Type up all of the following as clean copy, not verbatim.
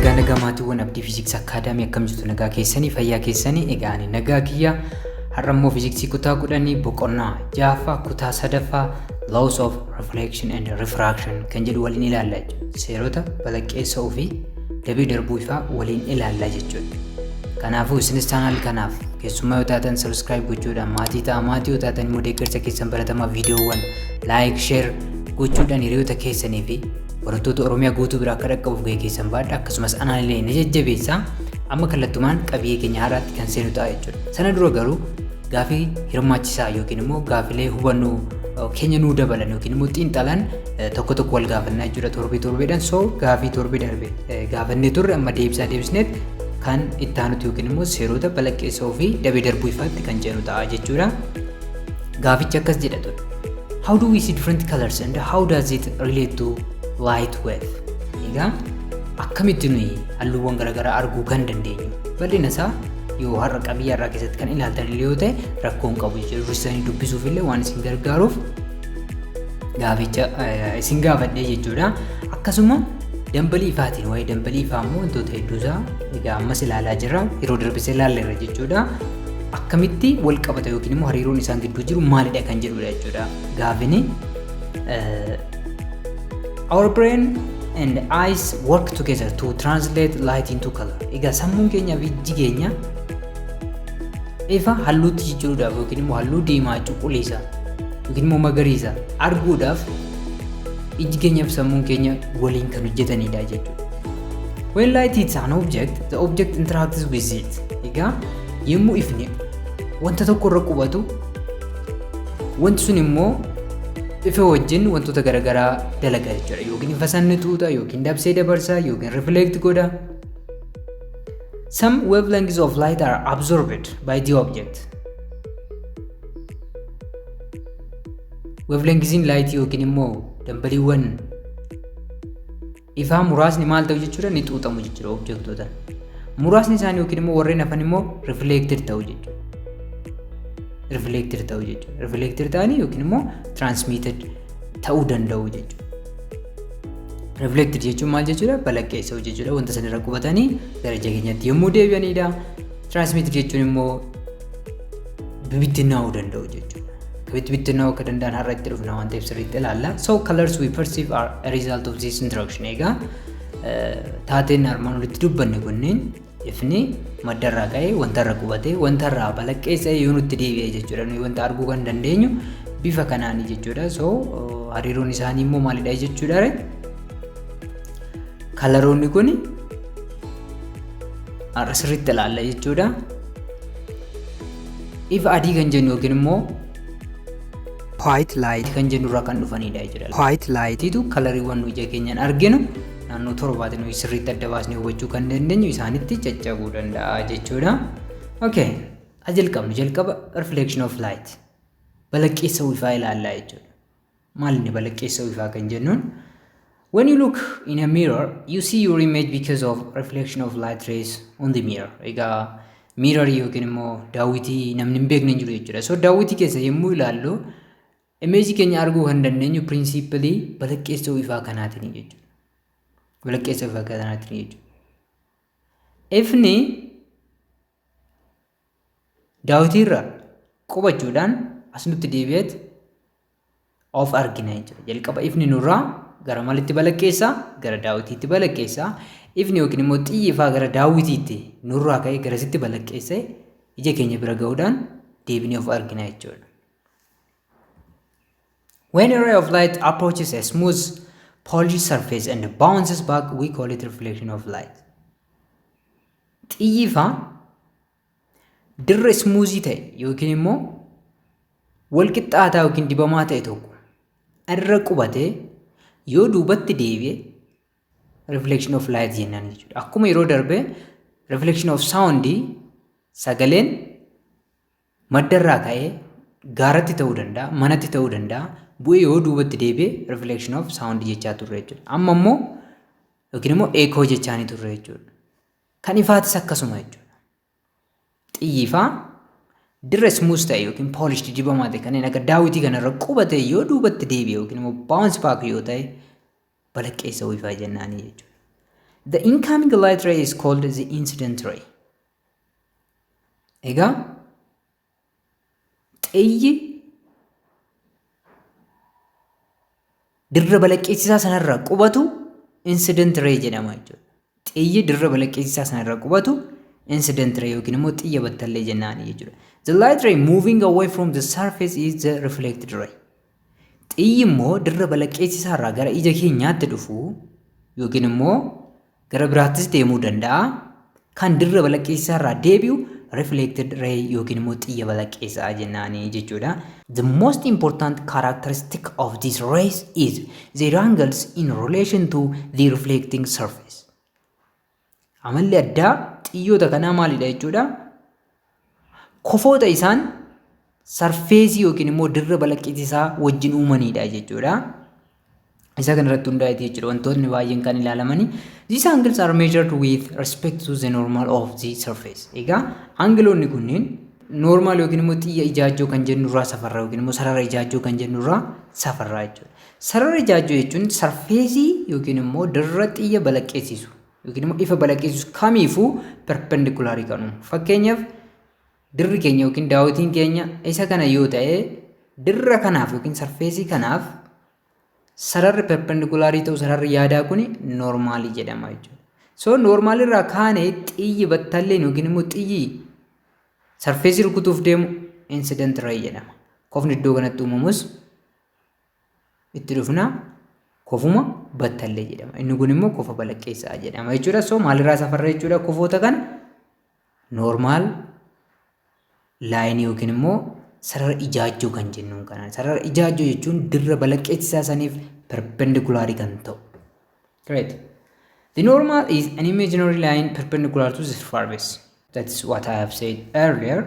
Nagaa nagaa maatiiwwan Abdii Fiiziksii Akaadaamii, akkam jirtu? Nagaa keessanii, fayyaa keessanii? Egaa ani nagaa kiyya. Har'a immoo fiiziksii kutaa 10 boqonnaa ja'affaa kutaa sadaffaa Laws of Reflection and Refraction kan jedhu waliin ilaalla jechuudha. Seerota balaqqeessa'uu fi dabii darbuu ifaa waliin ilaalla jechuudha. Kanaafuu isinis channel kanaaf keessummaa yoo taatan subscribe gochuudhaan maatii ta'a. Maatii yoo taatan immoo deeggarsa keessan baratamaa viidiyoowwan like, share gochuudhaan hiriyoota keessanii fi barattoota Oromiyaa guutuu bira akka dhaqqabuuf gahee keessan baadha. Akkasumas anaan illee ni jajjabeessa. Amma kallattumaan qabiyyee keenya har'aatti kan seenu ta'a jechuudha. Sana dura garuu gaafii hirmaachisaa yookiin immoo gaafilee hubannoo keenya nuu dabalan yookiin immoo xiinxalan tokko tokko wal gaafannaa jechuudha torbee torbeedhaan. So gaafii torbee darbe gaafannee turre amma deebisaa deebisneet kan itti aanutti yookiin immoo seerota balaqqeessa'uu fi dabee darbuu ifaatti kan ceenu ta'a jechuudha. Gaafichi akkas jedha ture. How do we see different colors and how does it relate to light wave? Egaa akkamitti nuyi halluuwwan garaagaraa arguu kan dandeenyu? Bal'ina isaa yoo har'a qabiyyee har'aa keessatti kan ilaaltan illee yoo ta'e rakkoo hin qabu jechuudha. Dursanii dubbisuuf illee waan isin gargaaruuf gaaficha isin gaafadhee jechuudha. Akkasuma dambalii ifaatiin, waa'ee dambalii ifaa immoo wantoota hedduusaa egaa ammas ilaalaa jirra. Yeroo darbisee ilaalleerra jechuudha. Akkamitti wal qabata yookiin immoo hariiroon isaan gidduu jiru maalidha kan jedhudha jechuudha. Gaafini our brain and eyes work together to translate light into color. Egaa sammuun keenya fi ijji keenya ifa halluutti jijjiiruudhaaf yookiin immoo halluu diimaa, cuquliisa yookiin immoo magariisa arguudhaaf ijji keenya fi sammuun keenya waliin kan hojjetanidha jechuudha. When light hits an object, the object interacts with it. Egaa yommuu ifni wanta tokko irra qubatu, wanti sun immoo ifa wajjin wantoota garaagaraa dalaga jechuudha. Yookiin ifa san ni xuuxa, yookiin dabsee dabarsa, yookiin reflect godha. Some wavelengths of light are absorbed by the object. Wavelengthsiin light yookiin immoo dambaliiwwan ifaa muraasni maal ta'u jechuudha? Ni xuuxamu jechuudha objectoota. Muraasni isaanii yookiin immoo warreen hafan immoo reflected ta'u jechuudha. Reflected ta'u jechuudha. Reflected ta'anii yookiin immoo transmitted ta'uu danda'u jechuudha. Reflected jechuun maal jechuudha? Balaqqeessa'u jechuudha. Wanta sanirra qubatanii gara ija keenyatti yommuu deebi'anidha. Transmitted jechuun immoo bibittinnaa'uu danda'u jechuudha. Akkamitti bittinnaa'uu akka danda'an har'a itti dhufna waan ta'eef sirriitti ilaalla. So colors we perceive are a result of this interaction. Egaa taateen armaan olitti dubbanne kunneen ifni maddarraa ka'ee wantarra qubatee wantarraa balaqqeessa'ee yoo nutti deebi'e jechuudha. Nuyi wanta arguu kan dandeenyu bifa kanaani jechuudha. So hariiroon isaanii immoo maalidha jechuudha? Coloroonni kun har'a sirriitti ilaalla jechuudha. Ifa adii kan jennu yookiin immoo white light kan jennu irraa kan dhufanidha jechuudha. White lightiitu coloriiwwan nu ija keenyaan arginu naannoo torbaati nuyi sirriitti adda baasnee hubachuu kan dandeenyu isaanitti caccabuu danda'a jechuudha. Okay, jalqabnu jalqaba reflection of light, balaqqeessa ifaa ilaallaa jechuudha. Maal inni balaqqeessa ifaa kan jennuun? When you look in a mirror, you see your image because of reflection of light rays on the mirror. Egaa mirror yookiin immoo daawwitii namni hin beekne hin jiru jechuudha. So daawwitii keessa yommuu ilaallu imageii keenya arguu kan dandeenyu principleii balaqqeessuu ifaa kanaatiin jechuudha. Balaqqeessuu ifaa kanaatiin jechuudha. Ifni daawwitiirra qubachuudhaan as nutti deebi'eet of argina jechuudha. Jalqaba ifni nurraa gara maalitti balaqqeessaa? Gara daawwitiitti balaqqeessaa. Ifni yookiin immoo xiyyi ifaa gara daawwitiitti nurraa ka'ee garasitti balaqqeessee ija keenya bira ga'uudhaan deebinee of argina jechuudha. When a ray of light approaches a smooth, polished surface and bounces back, we call it reflection of light. Xiyyi ifaa dirra smoothii ta'e yookiin immoo wal qixxaataa yookiin dibamaa ta'e tokko irra qubatee yoo duubatti deebi'e reflection of light jennaan jechuudha. Akkuma yeroo darbe reflection of sound, sagaleen maddarraa ka'ee gaaratti ta'uu danda'a, manatti ta'uu danda'a, bu'ee yoo duubatti deebi'e reflection of sound jechaa turre jechuudha. Amma immoo yookiin immoo echo jechaanii turre jechuudha. Kan ifaatis akkasuma jechuudha. Xiyyi ifaa dirra smooth ta'e yookiin polished, dibamaa ta'e kanneen akka daawwitii kanarra qubate yoo duubatti deebi'e yookiin immoo bounce back yoo ta'e balaqqeessa ifaa jennaanii jechuudha. The incoming light ray is called the incident ray. Egaa xiyyi dirra balaqqeessisaa sanarra qubatu incident ray jedhama jechuudha. Xiyyi dirra balaqqeessisaa sanarra qubatu incident ray yookiin immoo xiyya battallee jennaani jechuudha. The light ray moving away from the surface is the reflected ray. Xiyyi immoo dirra balaqqeessisaa irraa gara ija keenyaatti dhufu yookiin immoo gara biraattis deemuu danda'a. Kan dirra balaqqeessisaa irraa deebi'u reflected ray yookiin immoo xiyya balaqqeessaa jennaani jechuudha. The most important characteristic of these rays is their angles in relation to the reflecting surface. Amalli addaa xiyyoota kanaa maalidha jechuudha? Kofoota isaan surfaceii yookiin immoo dirra balaqqeessisaa wajjin uumanidha jechuudha. Isa kana irratti hundaa'eeti jechuudha wantoonni baay'een kan ilaalamanii. These angles are measured with respect to the normal of the surface. Egaa angleoonni kunneen normal yookiin immoo xiyya ijaajjoo kan jennu irraa safarraa yookiin immoo sarara ijaajjoo kan jennu irraa safarraa jechuudha. Sarara ijaajjoo jechuun surfaceii yookiin immoo dirra xiyya balaqqeessisu yookiin immoo ifa balaqqeessisu kamiifuu perpendicularii kan uumu. Fakkeenyaaf, dirri keenya yookiin daawwitiin keenya isa kana yoo ta'e, dirra kanaaf yookiin surfaceii kanaaf sararri perpendicularii ta'u, sararri yaadaa kun normalii jedhama jechuudha. So normalii irraa kaanee xiyyi battalleen yookiin immoo xiyyi surfaceii rukutuuf deemu incident ray jedhama. Kofni iddoo kanatti uumamus itti dhufna, kofuma battallee jedhama. Inni kun immoo kofa balaqqeessaa jedhama jechuudha. So maalirraa safarra jechuudha kofoota kana? Normal lineii yookiin immoo sarara ijaajjoo kan jennuun kanaan. Sarara ijaajjoo jechuun dirra balaqqeessisaa saniif perpendicularii kan ta'u. Great. The normal is an imaginary line perpendicular to the surface. That's what I have said earlier.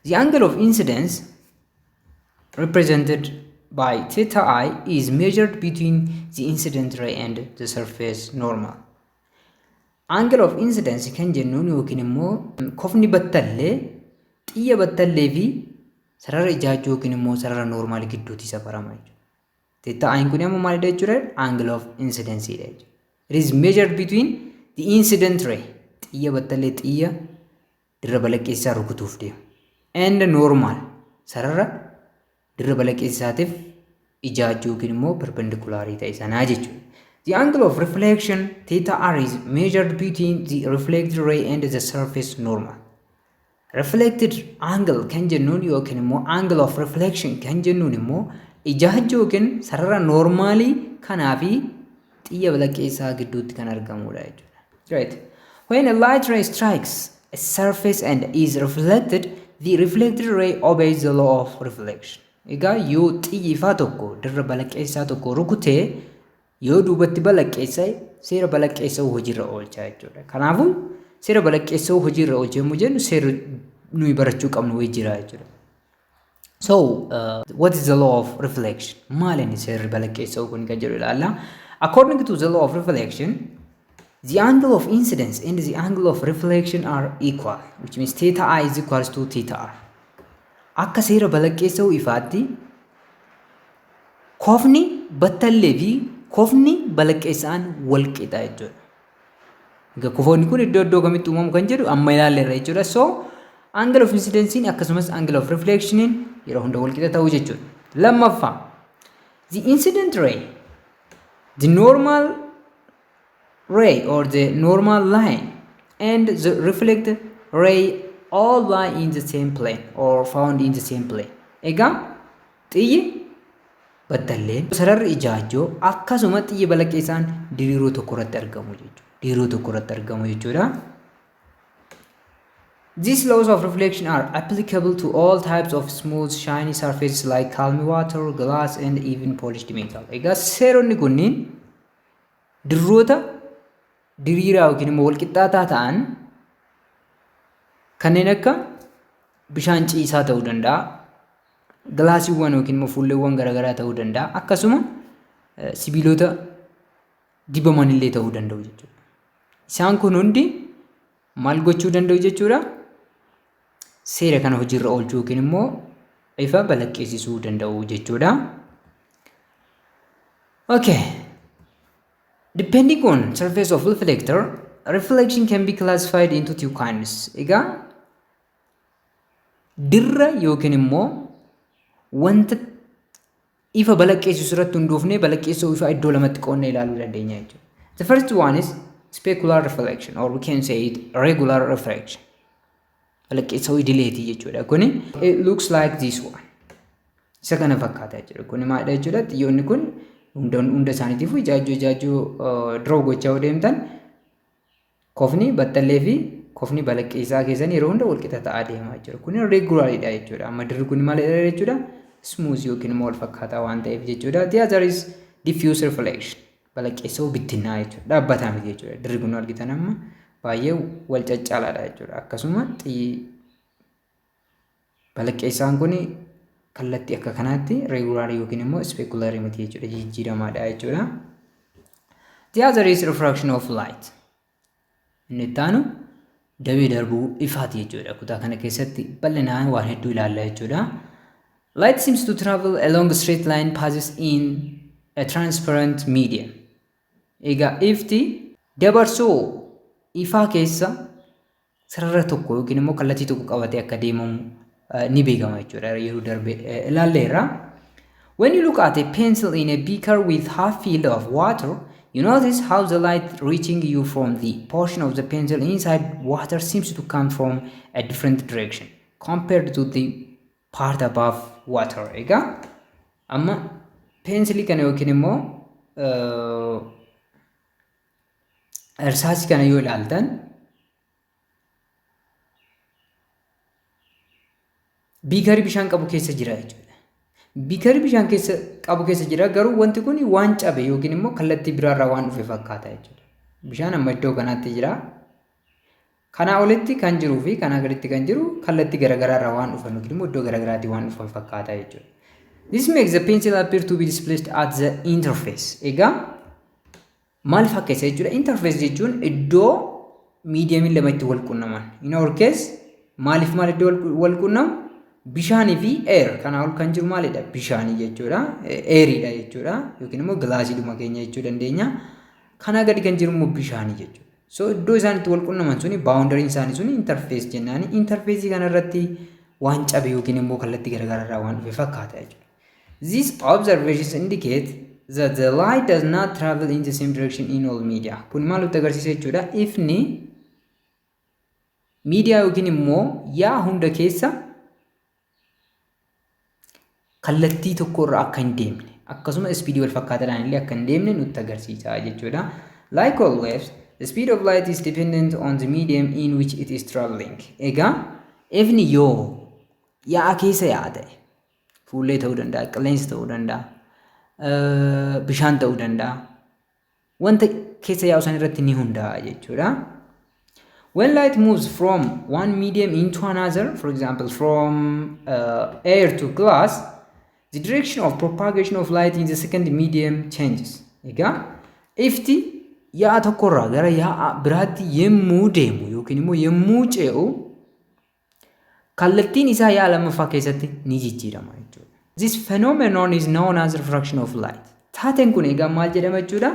The angle of incidence, represented by theta i, is measured between the incident ray and the surface normal. Angle of incidence kan jennuun yookiin immoo kofni battallee xiyya battallee fi sarara ijaajjoo yookiin immoo sarara normalii gidduutti safarama jechuudha. Theta i'n kun ammoo maalidha jechuudha? Angle of incidence dha jechuudha. It is measured between the incident ray, xiyya battallee xiyya dirra balaqqeessaa rukutuuf deemu, and normal, sarara dirra balaqqeessaatiif ijaajjoo yookiin immoo perpendicularii ta'e sanaa jechuudha. The angle of reflection theta r is measured between the reflected ray and the surface normal. Reflected angle kan jennuun yookiin immoo angle of reflection kan jennuun immoo ijaajjoo yookiin sarara normalii kanaa fi xiyya balaqqeessaa gidduutti kan argamudha jechuudha. Great. When a light ray strikes a surface and is reflected, the reflected ray obeys the law of reflection. Egaa yoo xiyyi ifaa tokko dirra balaqqeessaa tokko rukutee yoo duubatti balaqqeessa, seera balaqqeessa'uu hojiirra oolcha jechuudha. Kanaafuu seera balaqqeessa'uu hojiirra oolcha yommuu jennu, seerri nuyi barachuu qabnu wayii jira jechuudha. So, what is the law of reflection? Maal inni seerri balaqqeessa'uu kun kan jedhu ilaalla. According to the law of reflection, the angle of incidence and the angle of reflection are equal, which means theta i is equals to theta r. Akka seera balaqqeessa'uu ifaatti kofni battallee fi kofni balaqqeessa'aan wal qixa jechuudha. Egaa kofoonni kun iddoo iddoo kamitti uumamu kan jedhu amma ilaalleerra jechuudha. So angle of incidencein akkasumas angle of reflectioniin yeroo hunda wal qixa ta'uu jechuudha. Lammaffaa, the incident ray, the normal ray or the normal line and the reflected ray all lie in the same plane or found in the same plane. Egaa xiyyi battalleen, sararri ijaajjoo akkasuma xiyyi balaqqeessaan diriiroo tokko irratti argamu jechuudha. Diriiroo tokko irratti argamu jechuudha. These laws of reflection are applicable to all types of smooth, shiny surfaces like calm water, glass and even polished metal. Egaa seeronni kunniin dirroota diriiraa yookiin immoo walqixxaataa ta'an kanneen akka bishaan ciisaa ta'uu danda'a, glassiiwwan yookiin immoo fuulleewwan garaagaraa ta'uu danda'a, akkasuma sibiilota dibaman illee ta'uu danda'u jechuudha. Isaan kun hundi maal gochuu danda'u jechuudha? Seera kana hojiirra oolchuu yookiin immoo ifa balaqqeessisuu danda'u jechuudha. Okay. Depending on surface of reflector, reflection can be classified into two kinds. Egaa dirra yookiin immoo wanta ifa balaqqeessisu irratti hundoofnee balaqqeessuu ifaa iddoo lamatti qoodnee ilaaluu dandeenya jechuudha. The first one is specular reflection, or we can say it regular reflection. Balaqqeessuu idileetii jechuudha. Kuni it looks like this one. Isa kana fakkaata jechuudha. Kuni maalidha jechuudha? Xiyyoonni kun hunda hunda isaaniitiifuu ijaajjoo ijaajjoo draw gochaa yoo deemtan, kofni battallee fi kofni balaqqeessaa keessan yeroo hunda walqixa ta'aa deemaa jechuudha. Kuni regularidha jechuudha. Amma dirri kun maalidha jechuudha? Smooth yookiin immoo wal fakkaataa waan ta'eef jechuudha. The other is diffuse reflection. Balaqqeessa'uu bittinnaa jechuudha. Dhaabbataa miti jechuudha. Dirri kun argitan amma baay'ee wal caccaalaadha jechuudha. Akkasuma balaqqeessaan kun kallattii akka kanaatti regular yookiin immoo specular miti jechuudha. Jijjiiramaadha jechuudha. The other is refraction of light. Inni itti aanu dabee darbuu ifaati jechuudha. Kutaa kana keessatti bal'inaan waan hedduu ilaalla jechuudha. Light seems to travel along a straight line passes in a transparent medium. Egaa ifti dabarsoo ifaa keessa sarara tokko yookiin immoo kallattii tokko qabatee akka deemamu ni beekama jechuudha. Yeroo darbe ilaalleerra. When you look at a pencil in a beaker with half filled of water, you notice how the light reaching you from the portion of the pencil inside water seems to come from a different direction compared to the part above water. Egaa amma peensilii kana yookiin immoo irsaasii kana yoo ilaaltan, biikarii bishaan qabu keessa jira jechuudha. Biikarii bishaan keessa qabu keessa jira, garuu wanti kun waan cabe yookiin immoo kallattii biraarraa waan dhufe fakkaata jechuudha. Bishaan amma iddoo kanaatti jira. Kanaa olitti kan jiruu fi kanaa gaditti kan jiru kallattii garaagaraarraa waan dhufan yookiin immoo iddoo garaagaraatii waan dhufan fakkaata jechuudha. This makes the pencil appear to be displaced at the interface. Egaa maal fakkeessa jechuudha? Interface jechuun iddoo miidiyamiin lama itti wal qunnaman. In our case, maaliif maal iddoo wal qunnamu? Bishaanii fi air. Kanaa ol kan jiru maalidha? Bishaanii jechuudha. Airiidha jechuudha. Yookiin immoo gilaasiidhuma keenya jechuu dandeenya. Kanaa gadi kan jiru immoo bishaanii jechuudha. So iddoo isaan itti wal qunnaman suni, boundaryiin isaanii suni interface jennaani. Interface kana irratti waan cabe yookiin immoo kallattii garaagaraa irraa waan dhufe fakkaata jechuudha. These observations indicate that the light does not travel in the same direction in all media. Kun maal nutti agarsiisa jechuudha? Ifni miidiyaa yookiin immoo yaa hunda keessa kallattii tokko irra akka hin deemne, akkasuma ispiidii wal fakkaataadhaan illee akka hin deemne nutti agarsiisa jechuudha. Like all waves, the speed of light is dependent on the medium in which it is traveling. Egaa ifni yoo yaa'a keessa yaa'a ta'e, fuullee ta'uu danda'a, qilleensa ta'uu danda'a, bishaan ta'uu danda'a. Wanta keessa yaa'u san irratti ni hundaa'a jechuudha. When light moves from one medium into another, for example from air to glass, the direction of propagation of light in the second medium changes. Egaa ifti yaa'a tokkorraa gara yaa'a biraatti yemmuu deemu yookiin immoo yemmuu ce'u, kallattiin isaa yaa'a lammaffaa keessatti ni jijjiirama jechuudha. This phenomenon is known as refraction of light. Taateen kun egaa maal jedhama jechuudha?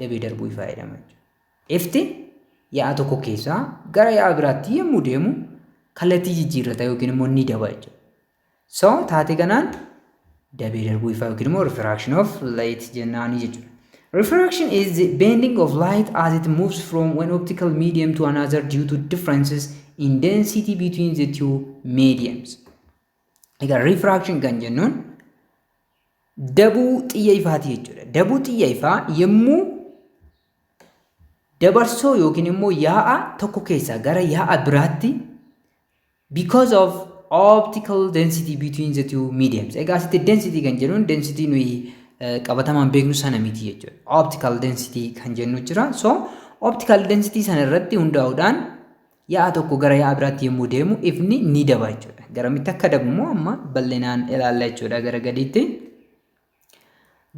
Dabee darbuu ifaa jedhama jechuudha. Ifti yaa'a tokko keessaa gara yaa'a biraatti yemmuu deemu kallattii jijjiirrata yookiin immoo ni daba jechuudha. So taatee kanaan dabee darbuu ifaa yookiin immoo refraction of light jennaani jechuudha. Refraction is the bending of light as it moves from one optical medium to another due to differences in density between the two mediums. Egaa refraction kan jennuun dabuu xiyya ifaati jechuudha. Dabuu xiyya ifaa yommuu dabarsoo yookiin immoo yaa'a tokko keessaa gara yaa'a biraatti because of optical density between the two mediums. Egaa asitti density kan jennuun density nuyi qabatamaan beeknu sana miti jechuudha. Optical density kan jennu jira. So optical density sana irratti hundaa'uudhaan yaa'a tokko gara yaa'a biraatti yommuu deemu ifni ni daba jechuudha. Garamitti akka dabu immoo amma bal'inaan ilaalla jechuudha gara gadiitti.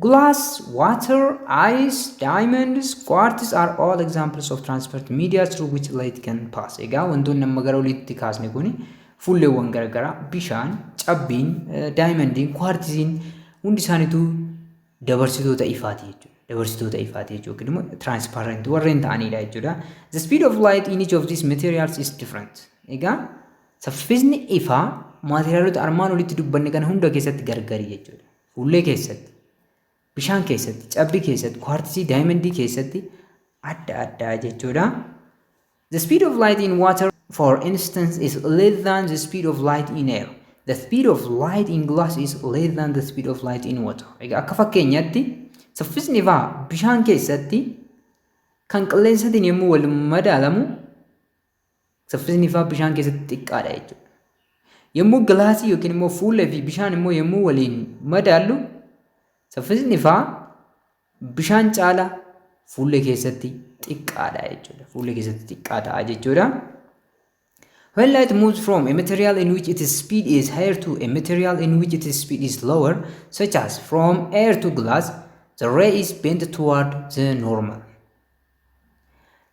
Glass, water, ice, diamonds, quartz are all examples of transparent media through which light can pass. Egaa wantoonni amma gara olitti kaasne kuni fuulleewwan garaagaraa, bishaan, cabbiin, daayimandiin, kwaartiziin hundi isaaniitu dabarsitoota ifaati jechuudha. Dabarsitoota ifaati jechuudha. Yookiin immoo transparent warreen ta'anidha jechuudha. The speed of light in each of these materials is different. Egaa saffisni ifaa maateriyaalota armaan olitti dubbanne kana hunda keessatti gargari jechuudha. Fuullee keessatti, bishaan keessatti, cabbii keessatti, kwartisii, daayimandii keessatti adda addaa jechuudha. The speed of light in water, for instance, is less than the speed of light in air. The speed of light in glass is less than the speed of light in water. Egaa akka fakkeenyaatti saffisni ifaa bishaan keessatti kan qilleensaatiin yommuu wal madaalamu, saffisni ifaa bishaan keessatti xiqqaadha jechuudha. Yommuu gilaasii yookiin immoo fuullee fi bishaan immoo yommuu waliin madaallu, saffisni ifaa bishaan caala fuullee keessatti xiqqaadha jechuudha. Fuullee keessatti xiqqaa ta'a jechuudha. When light moves from a material in which its speed is higher to a material in which its speed is lower, such as from air to glass, the ray is bent toward the normal.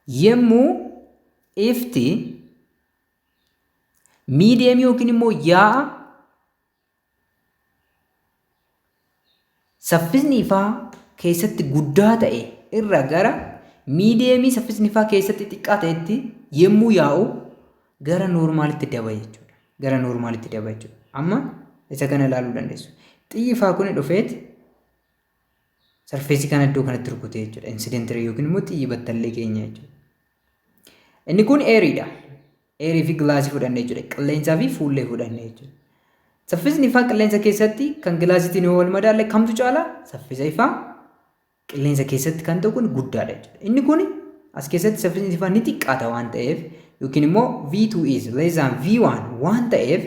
Yommuu ifti miidiyamii yookiin immoo yaa'a saffisni ifaa keessatti guddaa ta'e irra gara miidiyamii saffisni ifaa keessatti xiqqaa ta'etti yommuu yaa'u, gara noormaalitti daba jechuudha. Gara noormaalitti daba jechuudha. Amma isa kana ilaaluu dandeessu. Xiyyi ifaa kun dhufeet sarfeesii kana iddoo kanatti rukute jechuudha. Incident ray yookiin immoo xiyyi battallee keenya jechuudha. Inni kun eeriidha. Eerii fi gilaasii fudhanne jechuudha. Qilleensaa fi fuullee fudhanne jechuudha. Saffisni ifaa qilleensa keessatti kan gilaasiitiin yoo wal madaalle kamtu caala? Saffisa ifaa qilleensa keessatti kan ta'u kun guddaadha jechuudha. Inni kun as keessatti saffisni ifaa ni xiqqaata waan ta'eef, yookiin immoo V2 is less than V1 waan ta'eef,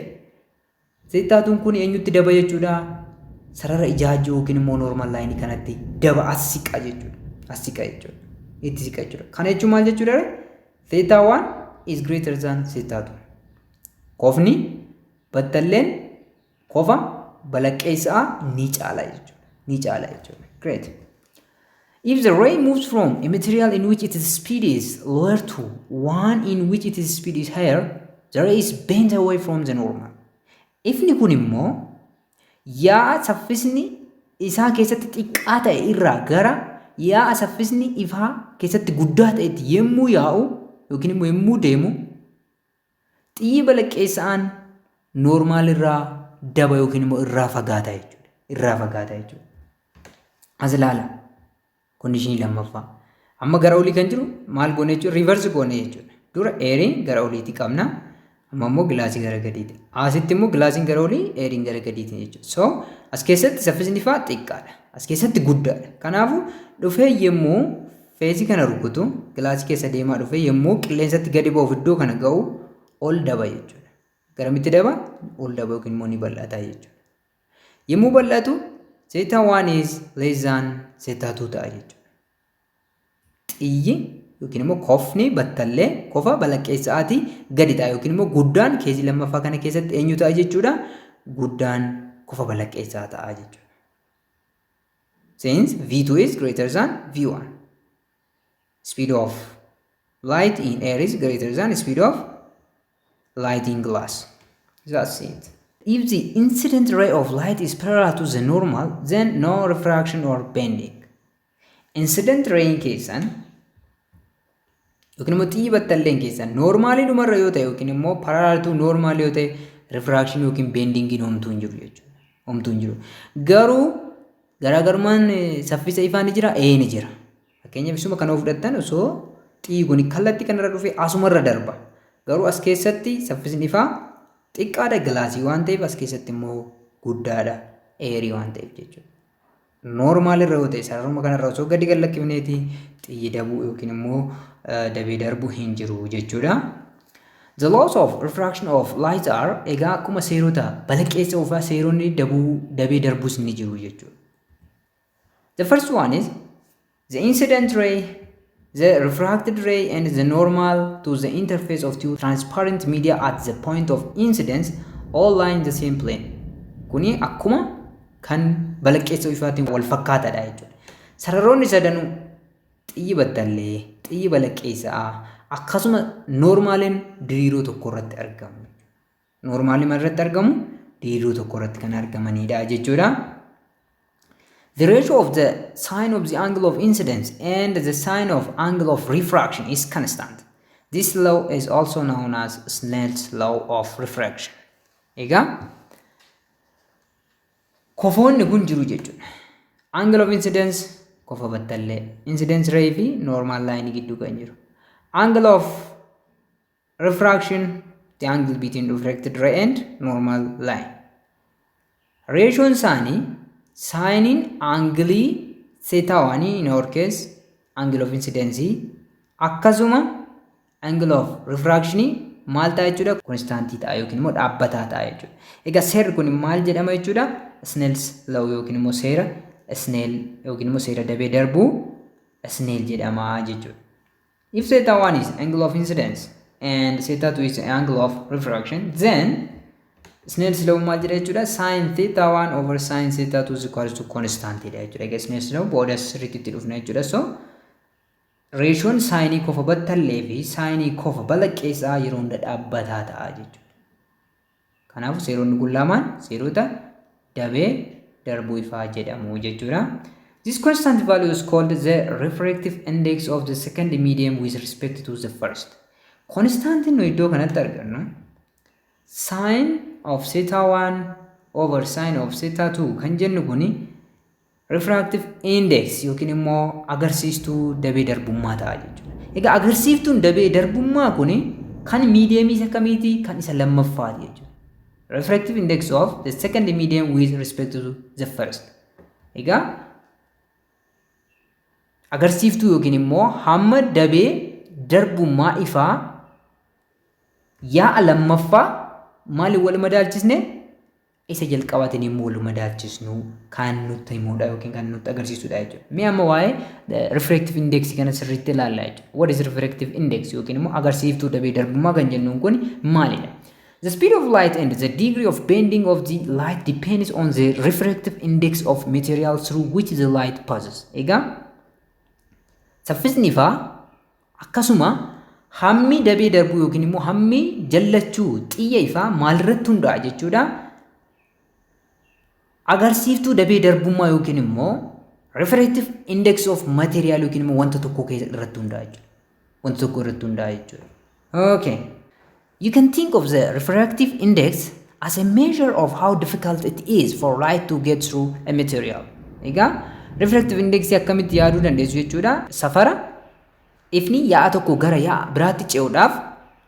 theta twon kun eenyutti daba jechuudha? Sarara ijaajjuu yookiin immoo normal line kanatti daba, as siqa jechuudha. As siqa jechuudha. Itti siqa jechuudha. Kana jechuun maal jechuudha? Theta 1 is greater than theta 2. Kofni battalleen kofa balaqqeessaa ni caala jechuudha. Ni caala jechuudha. Great. If the ray moves from a material in which its speed is lower to one in which its speed is higher, the ray is bent away from the normal. Ifni kun immoo yaa'a saffisni isaa keessatti xiqqaa ta'e irraa gara yaa'a saffisni ifaa keessatti guddaa ta'etti yommuu yaa'u yookiin immoo yommuu deemu, xiyyi balaqqeessa'aan normal irraa daba yookiin immoo irraa fagaata jechuudha. Irraa fagaata jechuudha. As ilaala. Conditionii lammaffaa. Amma gara olii kan jiru maal goone jechuudha? Reverse goone jechuudha. Dura eeriin gara oliitti qabna. Amma immoo gilaasii gara gadiiti. Asitti immoo gilaasiin gara olii, eeriin gara gadiiti jechuudha. So as keessatti saffisni ifaa xiqqaadha. As keessatti guddaadha. Kanaafuu dhufee yommuu faceii kana rukutu, gilaasii keessa deemaa dhufee yommuu qilleensatti gadi ba'uuf iddoo kana ga'u, ol daba jechuudha. Garamitti daba? Ol daba yookiin immoo ni bal'ata jechuudha. Yommuu bal'atu theta 1 is less than theta 2 ta'a jechuudha. Xiyyi yookiin immoo kofni battallee kofa balaqqeessa'aatii gadi ta'a yookiin immoo guddaan caseii lammaffaa kana keessatti eenyu ta'a jechuudha? Guddaan kofa balaqqeessaa ta'a jechuudha. Since V2 is greater than V1. Speed of light in air is greater than speed of light in glass. That's it. If the incident ray of light is parallel to the normal, then no refraction or bending. Incident ray keessan yookiin immoo xiyyi battalleen keessan normalii dhumarra yoo ta'e yookiin immoo parallel to normal yoo ta'e, refraction yookiin bendingiin homtuu hin jiru jechuudha. Homtuu hin jiru. Garuu garaagarummaan saffisa ifaa ni jira? Ee, ni jira. Fakkeenyaaf isuma kana fudhattan, osoo xiyyi kun kallattii kanarra dhufe asumarra darba. Garuu as keessatti saffisni ifaa xiqqaadha gilaasii waan ta'eef, as keessatti immoo guddaadha eerii waan ta'eef jechuudha. Normal irra yoo ta'e, sararuma kanarra osoo gadi gad lakkifneeti xiyyi dabuu yookiin immoo dabee darbu hin jiru jechuudha. The laws of refraction of light are, egaa akkuma seerota balaqqeessa ifaa seeronni dabuu dabee darbus ni jiru jechuudha. The first one is the incident ray, the refracted ray and the normal to the interface of two transparent media at the point of incidence all lie in the same plane. Kuni akkuma kan balaqqeessa ifaatiin wal fakkaataadha jechuudha. Sararoonni sadanuu, xiyyi battallee, xiyyi balaqqeessaa akkasuma normaliin diriiroo tokko irratti argamu. Normalii maal irratti argamu? Diriiroo tokko irratti kan argamanidha jechuudha. The ratio of the sine of the angle of incidence and the sine of angle of refraction is constant. This law is also known as Snell's law of refraction. Egaa kofoonni kun jiru jechuudha. Angle of incidence kofa battallee incidence ray fi normal line gidduu kan jiru. Angle of refraction, the angle between refracted ray and normal line. Ratioon isaanii sineiin angle theta oneii, in our case angle of incidence, akkasuma angle of refraction maal ta'a jechuudha? Constantii ta'a yookiin immoo dhaabbataa ta'a jechuudha. Egaa seerri kun maal jedhama jechuudha? Snell's law yookiin immoo seera Snell yookiin immoo seera dabee darbuu Snell jedhama jechuudha. If theta 1 is angle of incidence and theta 2 is the angle of refraction, then Snell's law maal jedha jechuudha? Sin theta 1 over sin theta 2 is equals to constant dha jechuudha. Egaa Snell's law booda sirriitti itti dhufna jechuudha. So ratioon sineii kofa battallee fi sineii kofa balaqqeessaa yeroo hunda dhaabbataa ta'a jechuudha. Kanaafuu seeronni kun lamaan seerota dabee darbuu ifaa jedhamu jechuudha. This constant value is called the refractive index of the second medium with respect to the first. Constantiin nu iddoo kanatti argannu sin of theta 1 over sin of theta 2 kan jennu kuni refractive index yookiin immoo agarsiistuu dabee darbummaa ta'a jechuudha. Egaa agarsiiftuun dabee darbummaa kuni kan mediumii isa kamiiti? Kan isa lammaffaati jechuudha. Refractive index of the second medium with respect to the first. Egaa agarsiiftuu yookiin immoo hamma dabee darbummaa ifaa yaa'a lammaffaa maaliin wal madaalchisne, isa jalqabaatiin immoo wal madaalchisnu kan nutti himudha yookiin kan nutti agarsiisudha jechuudha. Mee amma waa'ee refractive index kana sirriitti ilaalla jechuudha. What is refractive index yookiin immoo agarsiiftuu dabee darbummaa kan jennuun kun maalidha? The speed of light and the degree of bending of the light depends on the refractive index of material through which the light passes. Egaa saffisni ifaa akkasuma hammi dabee darbuu yookiin immoo hammi jallachuu xiyya ifaa maalirratti hundaa'a jechuudha? Agarsiiftuu dabee darbummaa yookiin immoo refractive index of material yookiin immoo wanta tokko keessa irratti hundaa'a jechuudha. Wanta tokko irratti hundaa'a jechuudha. Okay. You can think of the refractive index as a measure of how difficult it is for light to get through a material. Egaa refractive index akkamitti yaaduu dandeessu jechuudha? Safara ifni yaa'a tokko gara yaa'a biraatti ce'uudhaaf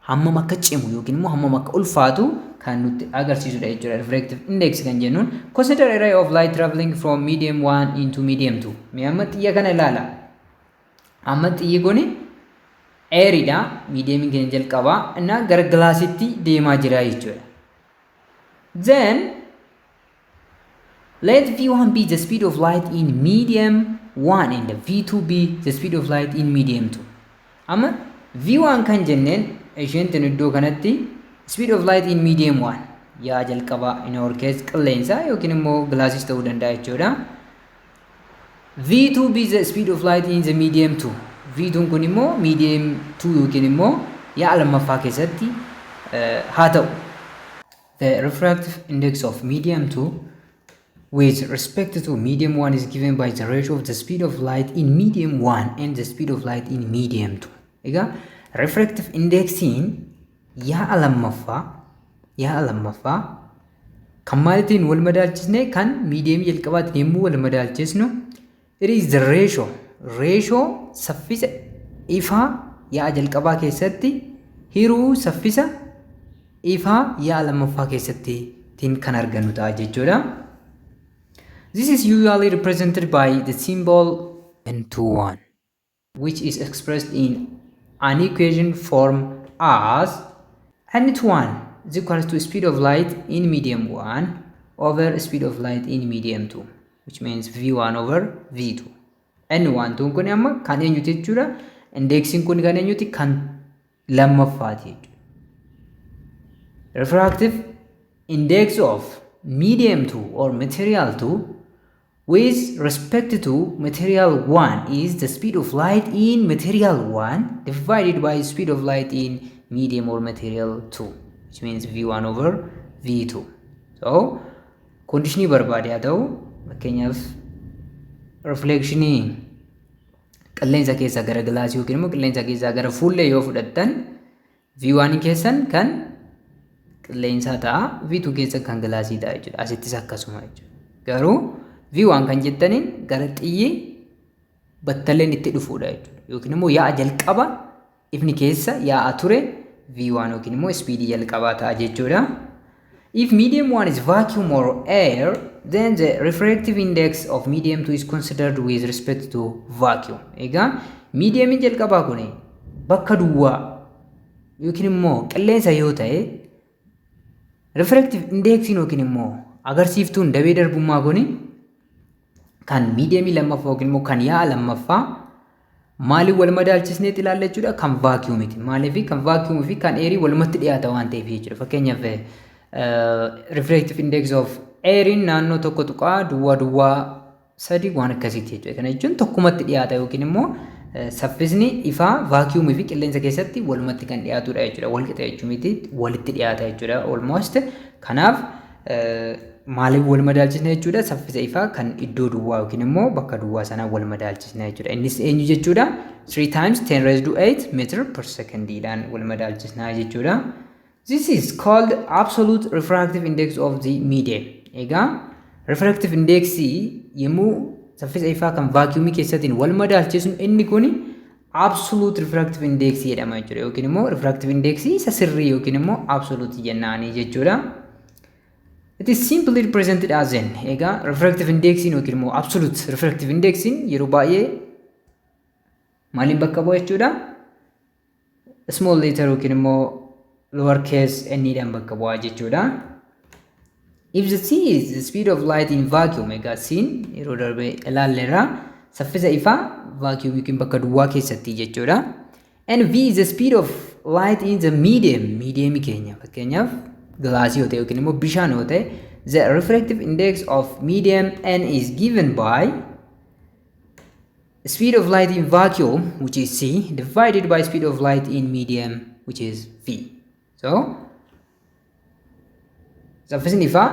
hammam akka cimu yookiin immoo hammam akka ulfaatu kan nutti agarsiisudha jechuudha. Refractive index kan jennuun, consider a ray of light traveling from medium 1 into medium 2. Mee amma xiyya kana ilaala. Amma xiyyi kuni airiidha. Mediumiin keenya jalqabaa innaa gara glassiitti deemaa jira jechuudha. Then let V1 be the speed of light in medium 1 and V2 be the speed of light in medium 2. Amma V1 kan jenneen isheen tun iddoo kanatti speed of light in medium 1, yaa jalqabaa, in our case qilleensa yookiin immoo glassis ta'uu danda'a jechuudha. V2 be the speed of light in the medium 2. V2 kun immoo medium 2 yookiin immoo yaa'a lammaffaa keessatti haa ta'u. The refractive index of medium 2 with respect to medium 1 is given by the ratio of the speed of light in medium 1 and the speed of light in medium 2. Egaa refractive indexiin yaa'a lammaffaa kan maalitiin wal madaalchisne, kan medium jalqabaatiin yommuu wal madaalchisnu, it is the ratio saffisa ifaa yaa'a jalqabaa keessatti hiruu saffisa ifaa yaa'a lammaffaa keessatti kan argannu ta'a jechuudha. This is usually represented by the symbol N21, which is expressed in an equation form as N21 is equal to speed of light in medium 1 over speed of light in medium 2, which means V1 over V2. N1 kun amma kan eenyuti jechuudha? Indexiin kun kan eenyuti? Kan lammaffaati jechuudha. Refractive index of medium 2 or material 2 with respect to material 1 is the speed of light in material 1 divided by speed of light in medium or material 2, which means V1 over V2. So conditionii barbaade haa ta'u, fakkeenyaaf Rifleekshinii qilleensa keessaa gara gilaasii yookiin immoo qilleensa keessaa gara fuullee yoo fudhattan, V1 keessan kan qilleensaa ta'a, V2 keessan kan gilaasii ta'a jechuudha. Asittis akkasuma jechuudha. Garuu V1 kan jettaniin gara xiyyi battalleen itti dhufuudha jechuudha. Yookiin immoo yaa'a jalqaba ifni keessa yaa'a ture V1 yookiin immoo speedii jalqabaa ta'a jechuudha. If medium 1 is vacuum or air, then the refractive index of medium 2 is considered with respect to vacuum. Egaa mediumiin jalqabaa kun bakka duwwaa yookiin immoo qilleensa yoo ta'e, refractive indexiin yookiin immoo agarsiiftuun dabee darbummaa kun kan mediumii lammaffaa yookiin immoo kan yaa'a lammaffaa maaliin wal madaalchisneet ilaalla jechuudha? Kan vacuumiti. Maaliif? Kan vacuumii fi kan airii walumatti dhiyaata waan ta'eef jechuudha. Fakkeenyaaf, refractive index of airiin naannoo 1.003 waan akkasiiti jechuudha. Kana jechuun tokkumatti dhiyaata yookiin immoo saffisni ifaa vacuumii fi qilleensa keessatti walumatti kan dhiyaatudha jechuudha. Wal qixa jechuu miti, walitti dhiyaata jechuudha almost. Kanaaf maaliif wal madaalchisna jechuudha? Saffisa ifaa kan iddoo duwwaa yookiin immoo bakka duwwaa sanaa wal madaalchisna jechuudha. Innis eenyu jechuudha? 3 times 10 raised to 8 meter per secondiidhaan wal madaalchisna jechuudha. This is called absolute refractive index of the medium. Egaa refractive index yommuu saffisa ifaa kan vacuumii keessattiin wal madaalchisnu, inni kun absolute refractive index jedhama jechuudha. Yookiin immoo refractive index isa sirrii yookiin immoo absolute jennaanii jechuudha. It is simply represented as n. Egaa refractive index yookiin immoo absolute refractive index yeroo baay'ee maaliin bakka bu'a jechuudha? Small letter yookiin immoo lower case n dhaan bakka bu'aa jechuudha. If the c is the speed of light in vacuum, egaa c'n yeroo darbe ilaalleerra, saffisa ifaa vacuum yookiin bakka duwwaa keessatti jechuudha. And v is the speed of light in the medium, medium keenya fakkeenyaaf gilaasii yoo ta'e yookiin immoo bishaan yoo ta'e, the refractive index of medium n is given by speed of light in vacuum, which is c, divided by speed of light in medium, which is v. So saffisni ifaa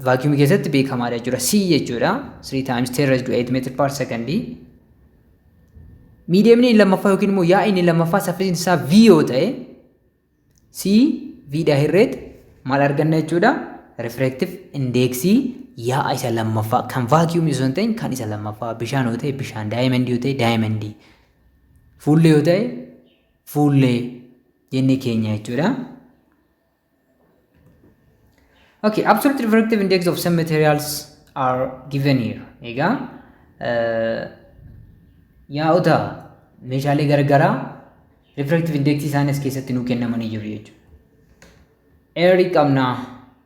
vacuum keessatti beekamaadha jechuudha. C jechuudha. 3 times 10 raised to 8 meter per second. Mediumni lammaffaa yookiin immoo yaa'inni lammaffaa saffisni isaa v yoo ta'e, c v dha hirreet maal arganna jechuudha? Refractive indexii yaa'a isa lammaffaa kan vacuum osoo hin ta'in kan isa lammaffaa, bishaan yoo ta'e bishaan, diamondii yoo ta'e diamondii, fuullee yoo ta'e fuullee jennee keenya jechuudha. Okay, absolute refractive index of some materials are given here. Egaa yaa'ota meeshaalee garagaraa refractive index isaanii as keessatti nuu kennamanii jiru jechuudha. Airii qabnaa,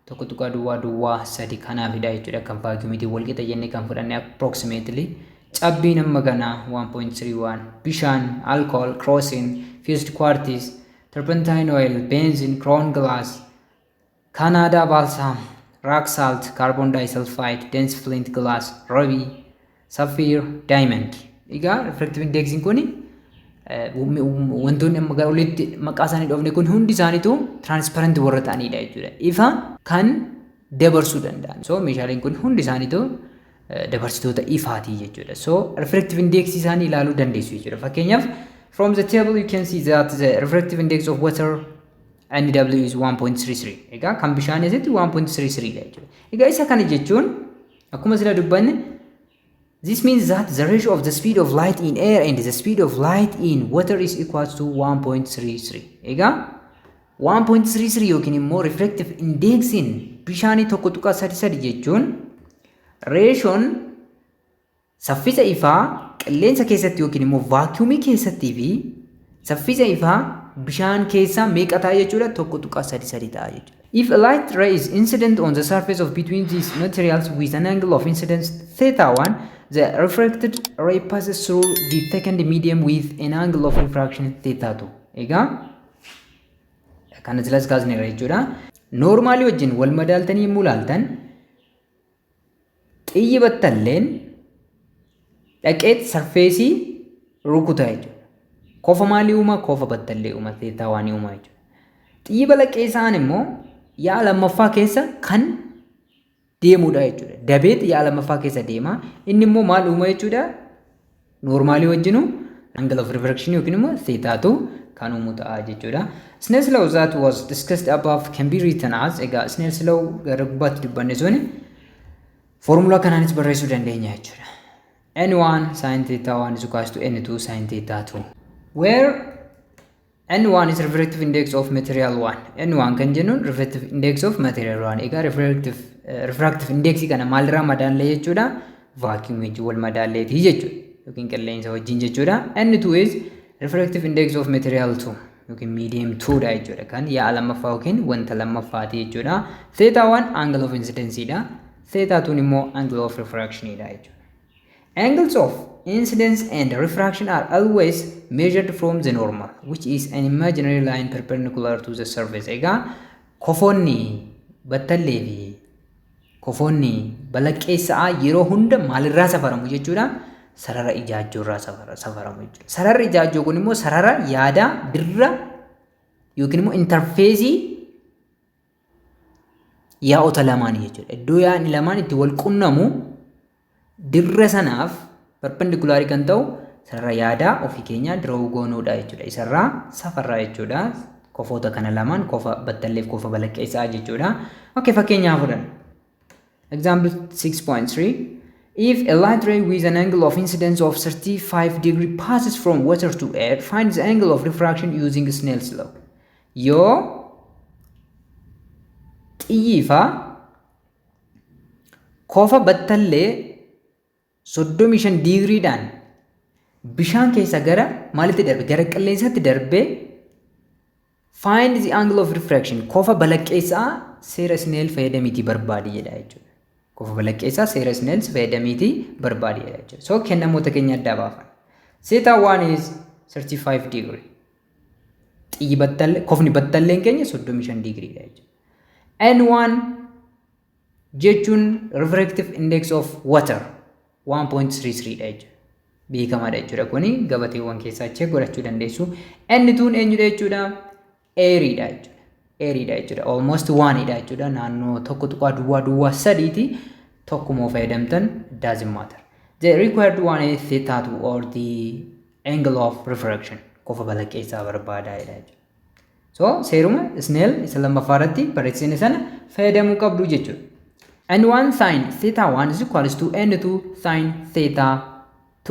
1.003, kanaafidha jechuudha kan vacuumiitiin wal qixa jennee kan fudhanne approximately. Cabbiin amma kanaa 1.31, bishaan, alcohol, kerosene, fused quartz, turpentine oil, benzene, crown glass, Canada balsam, rock salt, carbon disulfide, dense flint glass, ruby, sapphire, diamond. Egaa refractive indexiin kun wantoonni amma gara olitti maqaa isaanii dhoofne kun hundi isaaniitu transparent warra ta'anidha jechuudha. Ifa kan dabarsuu danda'an. So meeshaaleen kun hundi isaaniitu dabarsitoota ifaatii jechuudha. So refractive index isaanii ilaaluu dandeessu jechuudha. Fakkeenyaaf, from the table you can see that the refractive index of water NW is 1.33. Egaa kan bishaan asitti 1.33 dha jechuudha. Egaa isa kana jechuun akkuma sila dubbanne, this means that the ratio of the speed of light in air and the speed of light in water is equal to 1.33. Egaa 1.33 yookiin immoo refractive indexiin bishaanii 1.33 jechuun ratioon saffisa ifaa qilleensa keessatti yookiin immoo vacuumii keessattii fi saffisa ifaa bishaan keessaa meeqa ta'a jechuudha? 1.33 ta'a jechuudha. If a light ray is incident on the surface of between these materials with an angle of incidence theta 1, the refracted ray passes through the second medium with an angle of refraction theta 2. Egaa kana silas kaasneerra jechuudha. Normalii wajjin wal madaaltanii yommuu ilaaltan, xiyyi battalleen dhaqeet surfaceii rukuta jechuudha. Kofa maalii uuma? Kofa battallee uuma, theta one uuma jechuudha. Xiyyi balaqqeessaan immoo yaa'a lammaffaa keessa kan Deemuudha jechuudha. Dabeet yaa'a lammaffaa keessa deema. Inni immoo maal uuma jechuudha? Normalii wajjinu angle of refraction yookiin immoo thetaatu kan uumu ta'a jechuudha. Snell's law that was discussed above can be written as, egaa Snell's law gara gubbaatti dubbanne suni foormulaa kanaanis barreessuu dandeenya jechuudha. N1 sin theta 1 is equals to N2 sin theta 2, where N1 is refractive index of material 1. N1 kan jennuun refractive index of material 1. Egaa refractive index kana maalirraa madaallee jechuudha? Vacuum wajjin wal madaalleetii jechuudha. Yookiin qilleensa wajjin jechuudha. N2 is refractive index of material 2 yookiin medium 2 dha jechuudha. Kan yaa'a lammaffaa yookiin wanta lammaffaati jechuudha. Theta 1 angle of incidence dha. Theta 2 immoo angle of refraction dha jechuudha. Angles of incidence and refraction are always measured from the normal, which is an imaginary line perpendicular to the surface. Egaa kofoonni battallee fi kofoonni balaqqeessa'aa yeroo hunda maalirraa safaramu jechuudha? Sarara ijaajjoo irraa safaramu jechuudha. Sararri ijaajjoo kun immoo sarara yaadaa dirra yookiin immoo interfaceii yaa'ota lamaanii jechuudha. Iddoo yaa'ni lamaan itti wal qunnamu dirra sanaaf perpendicularii kan ta'u sarara yaadaa ofii keenyaa draw goonuudha jechuudha. Isarraa safarraa jechuudha. Kofoota kana lamaan, kofa battalleef kofa balaqqeessaa jechuudha. Okay, fakkeenyaa fudhanna. Example 6.3. If a light ray with an angle of incidence of 35 degree passes from water to air, find the angle of refraction using Snell's law. Yoo xiyyiifaa kofa battallee 35 diigriidhaan bishaan keessa gara maalitti darbe, gara qilleensatti darbee, find the angle of refraction, kofa balaqqeessaa seera Snell fayyadamiitii barbaadi jedha jechuudha. Kofa balaqqeessaa seera Snell fayyadamiitii barbaadi jedha jechuudha. So kennamoota keenya addaa baafan. Theta 1 is 35 degree. Xiyyi battallee, kofni battalleen keenya 35 digriidha jechuudha. N1 jechuun refractive index of water 1.33 dha jechuudha. Beekamaadha jechuudha. Kuni gabateewwan keessaa check godhachuu dandeessu. N2 eenyudha jechuudha? Airiidha jechuudha. Airiidha jechuudha. Almost 1 dha jechuudha. Naannoo 1.003ti, tokkuma fayyadamtan doesn't matter. The required one is theta 2 or the angle of refraction. Kofa balaqqeessaa barbaadaa jechuudha. So seeruma Snell isa lammaffaa irratti barreessine sana fayyadamuu qabdu jechuudha. N1 sin theta 1 is equals to N2 sin theta 2.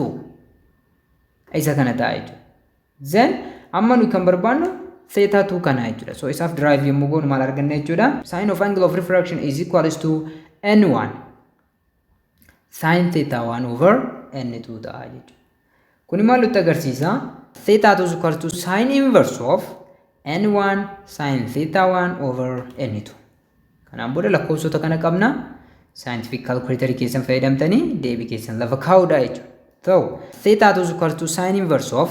Isa kana ta'a jechuudha. Then amma nuyi kan barbaannu theta 2 kana jechuudha. So isaaf derive yommuu goonu maal arganna jechuudha? Sin of angle of refraction is equals to N1 sin theta 1 over N2 ta'a jechuudha. Kuni maal nutti agarsiisa? Theta 2 is equals to sin inverse of N1 sin theta 1 over N2. Kanaan booda lakkoofsota kana qabna. Scientific calculator keessan fayyadamtanii deebii keessan lafa kaa'uudha jechuudha. So theta 2 is equal to sin inverse of,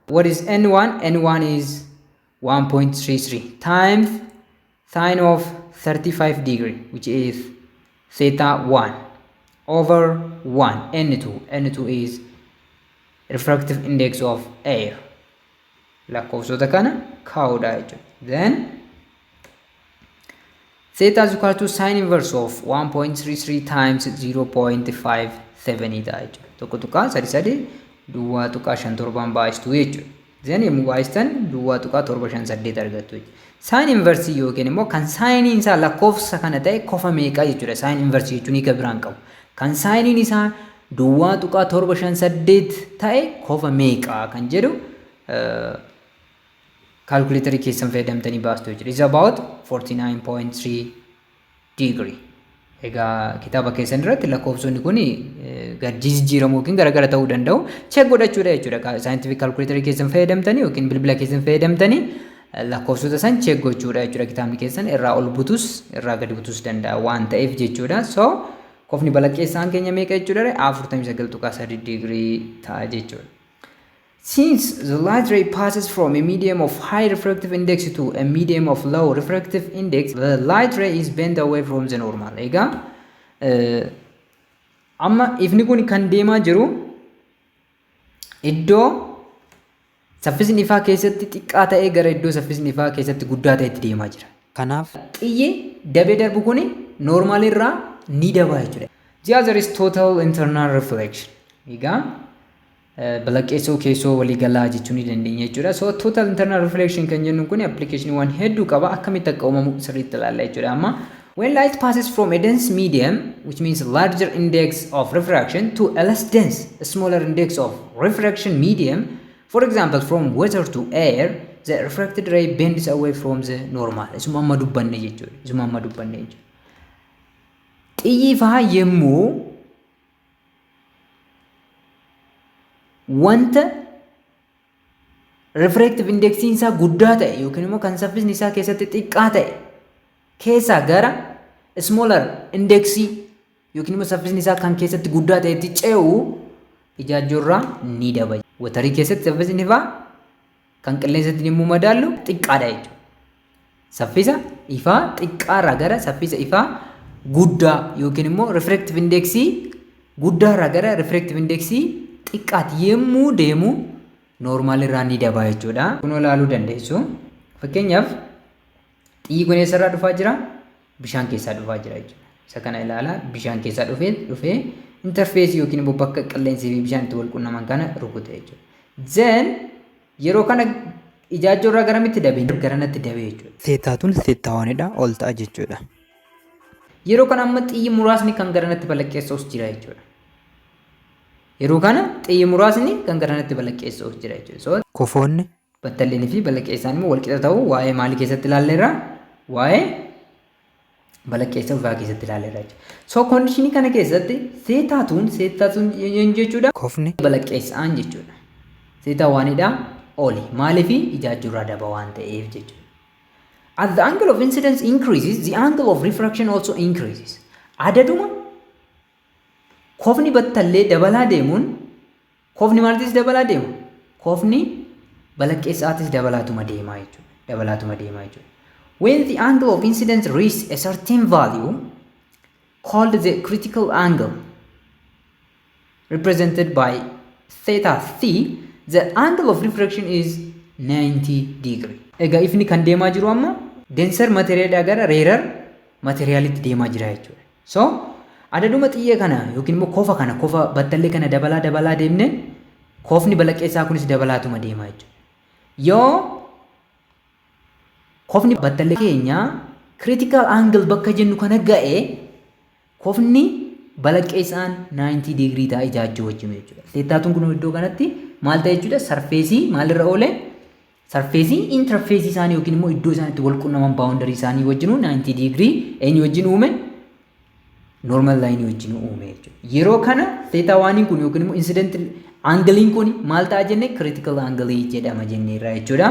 what is N1? N1 is 1.33 times sine of 35 degree, which is theta 1, over 1 N2. N2 is refractive index of air. Lakkoofsota kana kaa'uudha jechuudha. Then theta is equal to sin inverse of 1.33 times 0.57 ta'a jechuudha. 1.33 0.57n baay'istuu jechuudha. Then yommuu baay'istan 0.758 argattu jechuudha. Sin inverse yookiin immoo kan sineiin isaa lakkoofsa kana ta'e kofa meeqaa jechuudha. Sin inverse jechuun hiika biraan qabu. Kan sineiin isaa 0.758 ta'e kofa meeqaa kan jedhu calculatorii keessan fayyadamtanii baastu jechuudha. Is about 49.3 degree. Egaa kitaaba keessan irratti lakkoofsonni kun gad jijjiiramuu yookiin garagara ta'uu danda'u. Check godhachuudha jechuudha. Scientific calculatorii keessan fayyadamtanii yookiin bilbila keessan fayyadamtanii lakkoofsota san check gochuudha jechuudha. Kitaabni keessan irraa ol butus irraa gadi butus danda'a waan ta'eef jechuudha. So kofni balaqqeessaan keenya meeqa jechuudha? 49.3 digirii ta'a jechuudha. Since the light ray passes from a medium of high refractive index to a medium of low refractive index, the light ray is bent away from the normal. Egaa amma ifni kun kan deemaa jiru iddoo saffisni ifaa keessatti xiqqaa ta'ee gara iddoo saffisni ifaa keessatti guddaa ta'etti deemaa jira. Kanaaf xiyyi dabee darbu kun normal irraa ni daba jechuudha. The other is total internal reflection. Egaa balaqqeessoo keessoo waliigalaa jechuu ni dandeenya jechuudha. So total internal reflection kan jennu kun applicationiiwwan hedduu qaba. Akkamitti akka uumamu sirriitti ilaalla jechuudha. Amma when light passes from a dense medium, which means larger index of refraction, to a less dense, a smaller index of refraction medium, for example from water to air, the refracted ray bends away from the normal. Isuma amma dubbanne jechuudha. Isuma amma dubbanne jechuudha. Xiyyi ifaa yemmuu wanta refractive indexiin isaa guddaa ta'e yookiin immoo kan saffisni isaa keessatti xiqqaa ta'e keessaa gara smaller indexii yookiin immoo saffisni isaa kan keessatti guddaa ta'etti ce'u, ijaajjoorraa ni daba. Waterii keessatti saffisni ifaa kan qilleensatti yommuu madaallu xiqqaadha jechuudha. Saffisa ifaa xiqqaarraa gara saffisa ifaa guddaa yookiin immoo refractive indexii guddaarraa gara refractive indexii xiqqaatti yommuu deemu normal irraa ni daba jechuudha. Kun ilaaluu dandeessu. Fakkeenyaaf, xiyyi kun eessarraa dhufaa jira? Bishaan keessaa dhufaa jira jechuudha. Isa kana ilaalaa, bishaan keessaa dhufee interfaceii yookiin immoo bakka qilleensii fi bishaan itti wal quunnaman kana rukute jechuudha. Then yeroo kana ijaajjoo irraa garamitti dabe? Garanatti dabe jechuudha. Theta twon theta onedha ol ta'a jechuudha. Yeroo kana amma xiyyi muraasni kan garanatti balaqqeessa'us jira jechuudha. Yeroo kana xiyyi muraasni kan garanatti balaqqeessa'us jira jechuudha. So Kofoonni battalleen fi balaqqeessaan immoo walqixa ta'uu waa'ee maalii keessatti ilaalleerra? Waa'ee balaqqeessa ifaa keessatti ilaalleerra jechuudha. So conditionii kana keessatti theta twon jechuudha. Kofni balaqqeessaan jechuudha. Theta onedha oli. Maaliif? Ijaajjurraa daba waan ta'eef jechuudha. As the angle of incidence increases, the angle of refraction also increases. Adaduma kofni battallee dabalaa deemuun kofni maaltis dabalaa deema? Kofni balaqqeessaatis dabalaatuma deemaa jechuudha. Dabalaatuma deemaa jechuudha. When the angle of incidence reaches a certain value called the critical angle, represented by theta c, the angle of refraction is 90 degree. Egaa ifni kan deemaa jiru amma denser materialidhaa gara rarer materialitti deemaa jira jechuudha. So adaduma xiyya kana yookiin immoo kofa kana, kofa battallee kana dabalaa dabalaa deemne, kofni balaqqeessaa kunis dabalaatuma deemaa jechuudha. Yoo kofni battallee keenya critical angle bakka jennu kana ga'e, kofni balaqqeessaan 90 degree ta'a ijaajjuu wajjin jechuudha. Theta twon kun iddoo kanatti maal ta'e jechuudha? Surfaceii maalirra oole? Surfaceii interfaceii isaanii yookiin immoo iddoo isaan itti wal quunnaman, boundary isaanii wajjinuu 90 degree eenyu wajjin uume? Normal lineii wajjin uume jechuudha. Yeroo kana theta oneiin kun yookiin immoo incident angleiin kun maal ta'a jenne? Critical angle jedhama jenneerra jechuudha.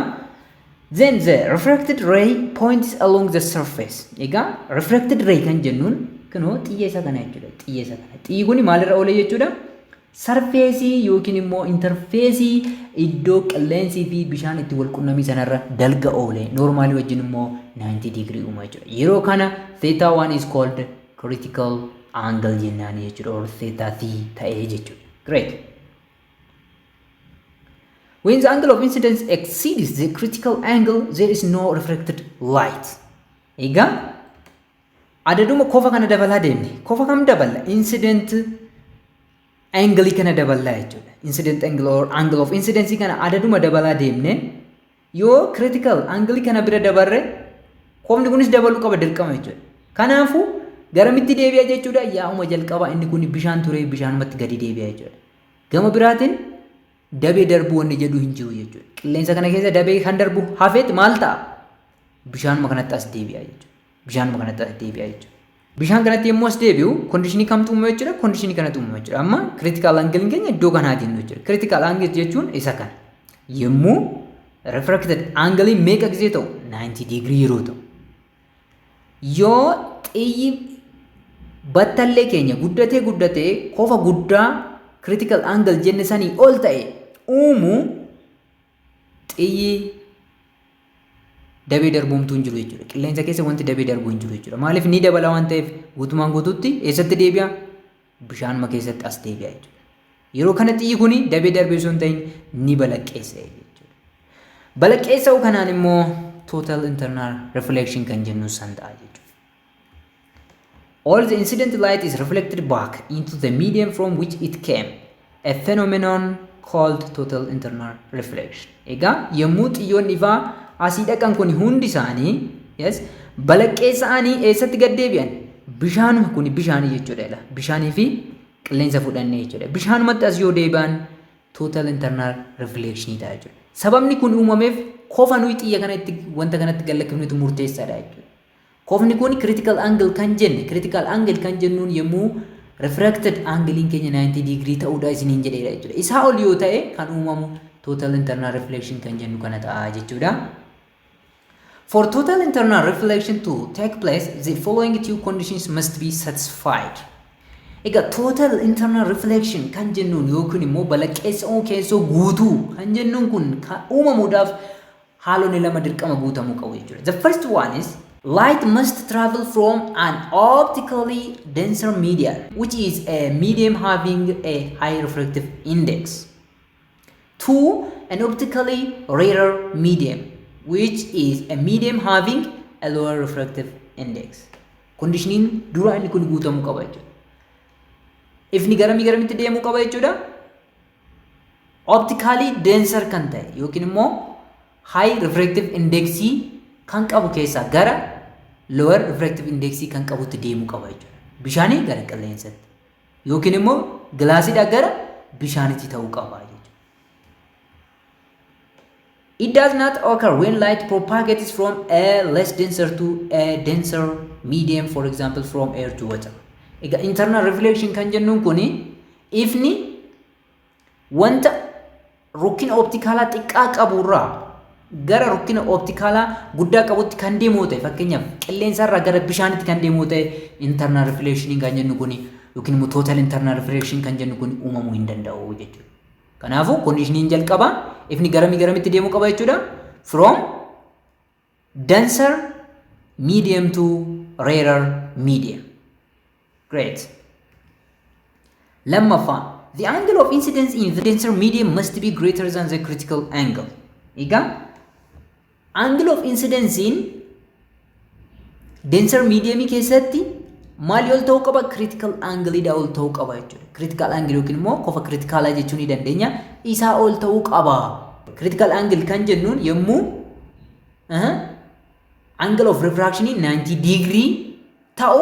Then the refracted ray points along the surface. Egaa refracted ray kan jennuun kunoo xiyya isa kana jechuudha. Xiyya isa kana. Xiyyi kun maalirra oole jechuudha? Surfaceii yookiin immoo interfaceii iddoo qilleensii fi bishaan itti wal qunnamii sanarra dalga oole. Normalii wajjin immoo 90 degree uuma jechuudha. Yeroo kana theta 1 is called critical angle jennaani jechuudha. Or theta c ta'ee jechuudha. Great. When the angle of incidence exceeds the critical angle, there is no refracted light. Egaa adaduma kofa kana dabalaa deemne, kofa kam daballa? Incident angle kana daballaa jechuudha. Incident angle or angle of incidence kana adaduma dabalaa deemne, yoo critical angle kana bira dabarre, kofni kunis dabaluu qaba dirqama jechuudha. Kanaafuu garamitti deebi'a jechuudha? Yaa'uma jalqabaa inni kun bishaan ture, bishaanumatti gadi deebi'a jechuudha. Gama biraatiin dabee darbuu wanni jedhu hin jiru jechuudha. Qilleensa kana keessa dabee kan darbu hafeet maal ta'a? Bishaanuma kanatti as deebi'a jechuudha. Bishaanuma kanatti as deebi'a jechuudha. Bishaan kanatti yommuu as deebi'u conditionii kamtu uumama jechuudha? Conditionii kanatu uumama jechuudha. Amma critical angle keenya iddoo kanaatiin jechuudha. Critical angle jechuun isa kana. Yommuu refracted angle meeqa gisee ta'u? 90 degree yeroo ta'u. Yoo xiyyi battallee keenya guddatee guddatee kofa guddaa critical angle jenne sanii ol ta'e uumu, xiyyi dabee darbuumtuu hin jiru jechuudha. Qilleensa keessa wanti dabee darbuu hin jiru jechuudha. Maaliif? Ni dabala waan ta'eef, guutumaan guutuutti eessatti deebi'a? Bishaanuma keessatti as deebi'a jechuudha. Yeroo kana xiyyi kuni dabee darbee osoo hin ta'in ni balaqqeessa jechuudha. Balaqqeessa'uu kanaan immoo total internal reflection kan jennu san ta'a jechuudha. All the incident light is reflected back into the medium from which it came, a phenomenon called total internal reflection. Egaa yommuu xiyyoonni ifaa asii dhaqan kun hundi isaanii, yes, balaqqeessa'anii eessatti gad deebi'an? Bishaanuma kun bishaanii jechuudha. Bishaanii fi qilleensa fudhannee jechuudha. Bishaanumatti as yoo deebi'an total internal reflection ta'a jechuudha. Sababni kun uumameef kofa nuyi xiyya kana itti wanta kanatti gallakkifnutu murteessaadha jechuudha. Kofni kun critical angle kan jennuun yommuu refracted angleiin keenya 90 degree ta'uudha isiniin jedheera jechuudha. Isaa ol yoo ta'e kan uumamu total internal reflection kan jennu kana ta'a jechuudha. For total internal reflection to take place, the following two conditions must be satisfied. Egaa total internal reflection kan jennuun yookiin immoo balaqqeessa'uu keessoo guutuu kan jennuun kun uumamuudhaaf haalonni lama dirqama guutamuu qabu jechuudha. The first one is light must travel from an optically denser medium, which is a medium having a high refractive index, to an optically rarer medium, which is a medium having a lower refractive index. Conditioniin dura inni kun guutamuu qaba jechuudha. Ifni garamii garamitti deemuu qaba jechuudha? Optically denser kan ta'e yookiin immoo high refractive indexii kan qabu keessaa gara lower refractive indexii kan qabutti deemuu qaba jechuudha. Bishaanii gara qilleensatti yookiin immoo gilaasiidhaa gara bishaanitti ta'uu qaba jechuudha. It does not occur when light propagates from a less denser to a denser medium, for example, from air to water. Egaa internal reflection kan jennuun kuni ifni wanta rukkina optikaalaa xiqqaa qaburraa gara rukkina optikaalaa guddaa qabutti kan deemu ta'e, fakkeenyaaf qilleensarraa gara bishaanitti kan deemu ta'e, internal reflection kan jennu kuni yookiin immoo total internal reflection kan jennu kuni uumamuu hin danda'u jechuudha. Kanaafuu conditioniin jalqabaa ifni garamii garamitti deemuu qaba jechuudha? From denser medium to rarer medium. Great. Lammaffaa, the angle of incidence in the denser medium must be greater than the critical angle. Egaa angle of incidencein denser mediumii keessatti maali ol ta'uu qaba? Critical angle ol ta'uu qaba jechuudha. Critical angle yookiin immoo kofa criticalaa jechuu ni dandeenya. Isaa ol ta'uu qaba. Critical angle kan jennuun yommuu angle of refraction 90 degree ta'u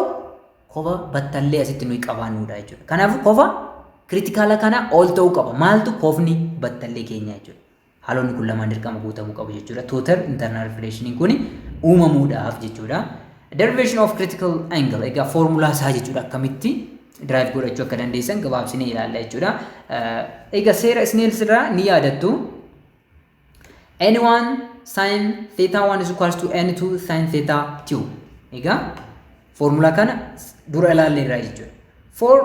kofa battallee asitti nuyi qabaannudha jechuudha. Kanaafuu kofa criticala kana ol ta'uu qaba. Maaltu? Kofni battallee keenya jechuudha. Haalonni kun lamaan dirqama guutamuu qabu jechuudha. Total internal reflection kun uumamuudhaaf jechuudha. Derivation of critical angle, egaa foormulaa isaa jechuudha, akkamitti derive godhachuu akka dandeessan gabaabsinee ilaalla jechuudha. Egaa seera Snell's irraa ni yaadattu. N1 sin theta 1 is equals to N2 sin theta 2. Egaa foormulaa kana dura ilaalleerra jechuudha. For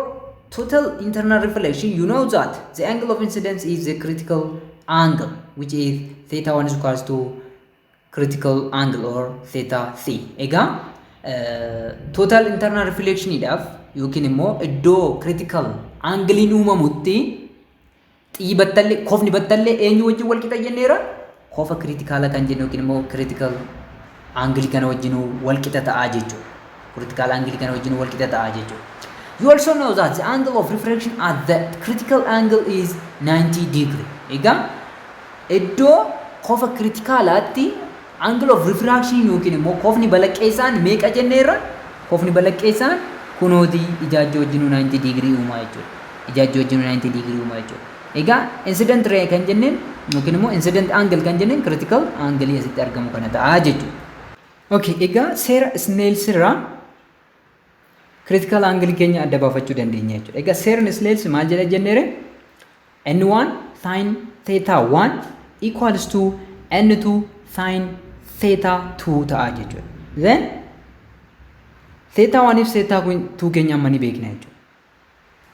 total internal reflection, you know that the angle of incidence is the critical angle, which is theta 1 is equals to critical angle or theta c. Egaa total internal reflectioniidhaaf yookiin immoo iddoo critical angleiin uumamutti xiyyi battallee, kofni battallee eenyu wajjin wal qixa jenneera? Kofa criticala kan jennu yookiin immoo critical angle kana wajjin wal qixa ta'aa jechuudha. Critical angle kana wajjin wal qixa ta'aa jechuudha. You also know that the angle of refraction at the critical angle is 90 degree. Egaa iddoo kofa criticalaatti angle of refraction yookiin immoo kofni balaqqeessaan meeqa jenneerra? Kofni balaqqeessaan kunootii ijaajjii wajjin 90 degree uumaa jechuudha. Ijaajjii wajjin 90 degree uumaa jechuudha. Egaa incident ray kan jenneen yookiin immoo incident angle kan jenneen critical angle asitti argamu kana ta'a jechuudha. Okay, egaa seera Snell's irraa critical angle keenya adda baafachuu dandeenya jechuudha. Egaa seerri Snell's maal jedha jenneere? N1 sin theta 1 equals to N2 sin theta 2 ta'a jechuudha. Then theta 1 fi theta 2 keenya amma ni beekna jechuudha.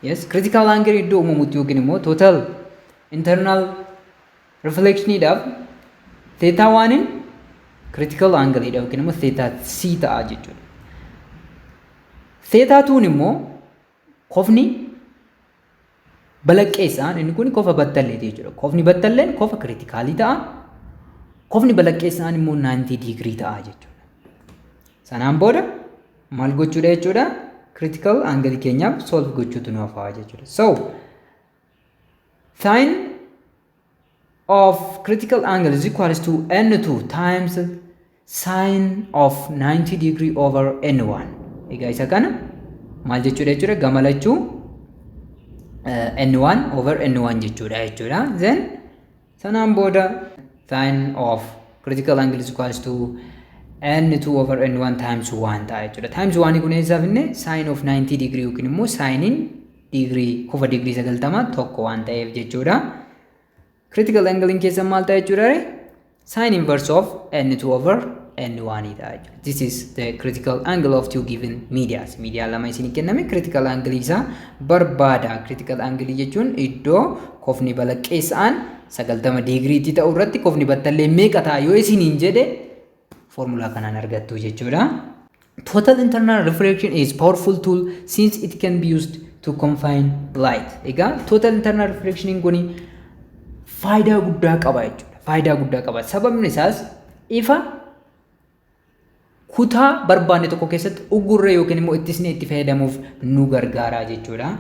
Yes, critical angle iddoo uumamutti yookiin immoo total internal reflectioniidhaaf theta 1 critical angle dha yookiin immoo theta c ta'a jechuudha. Theta 2 immoo kofni balaqqeessaan inni kun kofa battalleeti jechuudha. Kofni battalleen kofa criticalii ta'a. Kofni balaqqeessaan immoo 90 degree ta'a jechuudha. Sanaan booda maal gochuudha jechuudha? Critical angle keenyaaf solve gochuutu nu hafaa jechuudha. So sin of critical angle is equals to n2 times sin of 90 degree over n1. Egaa isa kana maal jechuudha? Gama lachuu n1 over n1 jechuudha. Then sanaan booda sin of critical angle is equals to n2 over n1 times 1 ta'a jechuudha. Times 1 kun eessaaf inni sin of 90 degree yookiin immoo siniin degree kofa degree 90 tokko waan ta'eef jechuudha. Critical angle keessa maal ta'a jechuudha? Sin inverse of n2 over n1 ta'a jechuudha. This is the critical angle of two given medias. Media lama isin kenname, critical angle isaa barbaada. Critical angle jechuun iddoo kofni balaqqeessa'aan 90 digriitti ta'u irratti kofni battallee meeqa ta'a yoo isiniin jedhe, foormulaa kanaan argattu jechuudha. Total internal reflection is powerful tool since it can be used to confine light. Egaa total internal reflection kun faayidaa guddaa qaba jechuudha. Faayidaa guddaa qaba. Sababni isaas ifa kutaa barbaanne tokko keessatti uggurree yookiin immoo ittisnee itti fayyadamuuf nu gargaara jechuudha.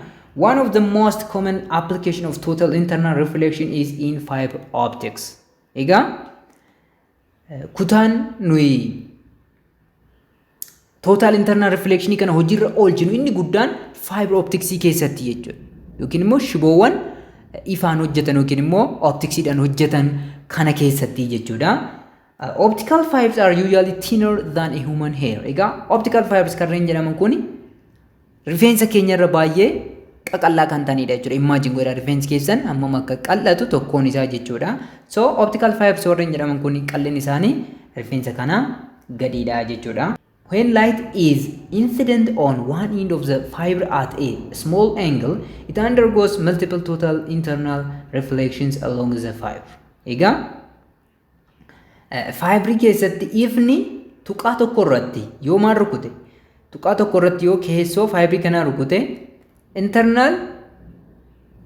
One of the most common application of total internal reflection is in fiber optics. Egaa kutaan nuyi total internal reflection kana hojiirra oolchinu inni guddaan fiber opticsii keessatti jechuudha. Yookiin immoo shiboowwan ifaan hojjetan yookiin immoo opticsiidhaan hojjetan kana keessatti jechuudha. Optical fibers are usually thinner than a human hair. Egaa optical fibers kanneen jedhaman kun rifeensa keenya irra baay'ee qaqallaa kan ta'anidha jechuudha. Imagine godhaa, rifeensi keessan hammam akka qal'atu tokkoon isaa jechuudha. So optical fibers warreen jedhaman kun qal'inni isaanii rifeensa kana gadiidha jechuudha. When light is incident on one end of the fiber at a small angle, it undergoes multiple total internal reflections along the fiber. Egaa fiberii keessatti ifni tuqaa tokko irratti yoo maal rukute, tuqaa tokko irratti yoo keessoo fiberii kanaa rukute, internal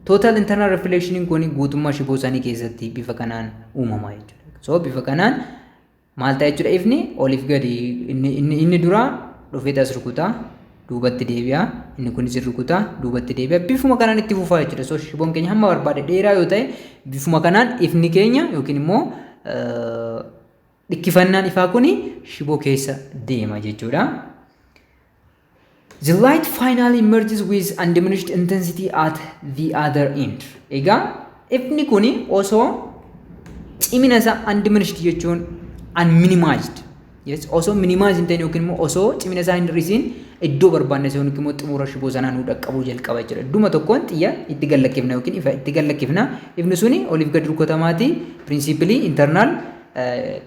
total internal reflection kun guutummaa shiboo isaanii keessatti bifa kanaan uumama jechuudha. So bifa kanaan maal ta'a jechuudha? Ifni oliif gadi inni dura dhufee as rukutaa, duubatti deebi'a, inni kunis rukutaa, duubatti deebi'a, bifuma kanaan itti fufaa jechuudha. So shiboon keenya hamma barbaade dheeraa yoo ta'e, bifuma kanaan ifni keenya yookiin immoo dhikkifannaan ifaa kuni shiboo keessa deema jechuudha. The light finally emerges with undiminished intensity at the other end. Egaa ifni kuni osoo cimina isaa, undiminished jechuun unminimized. Yes, osoo minimize hin ta'in yookiin immoo osoo cimina isaa hin hir'isiin iddoo barbaanne sana yookiin immoo xumura shiboo sanaa nu dhaqqabuu jalqaba jechuudha. Idduma tokkoon xiyya itti gallakkifna yookiin ifa itti gallakkifna. Ifni suni oliif gadi rukutamaati principally internal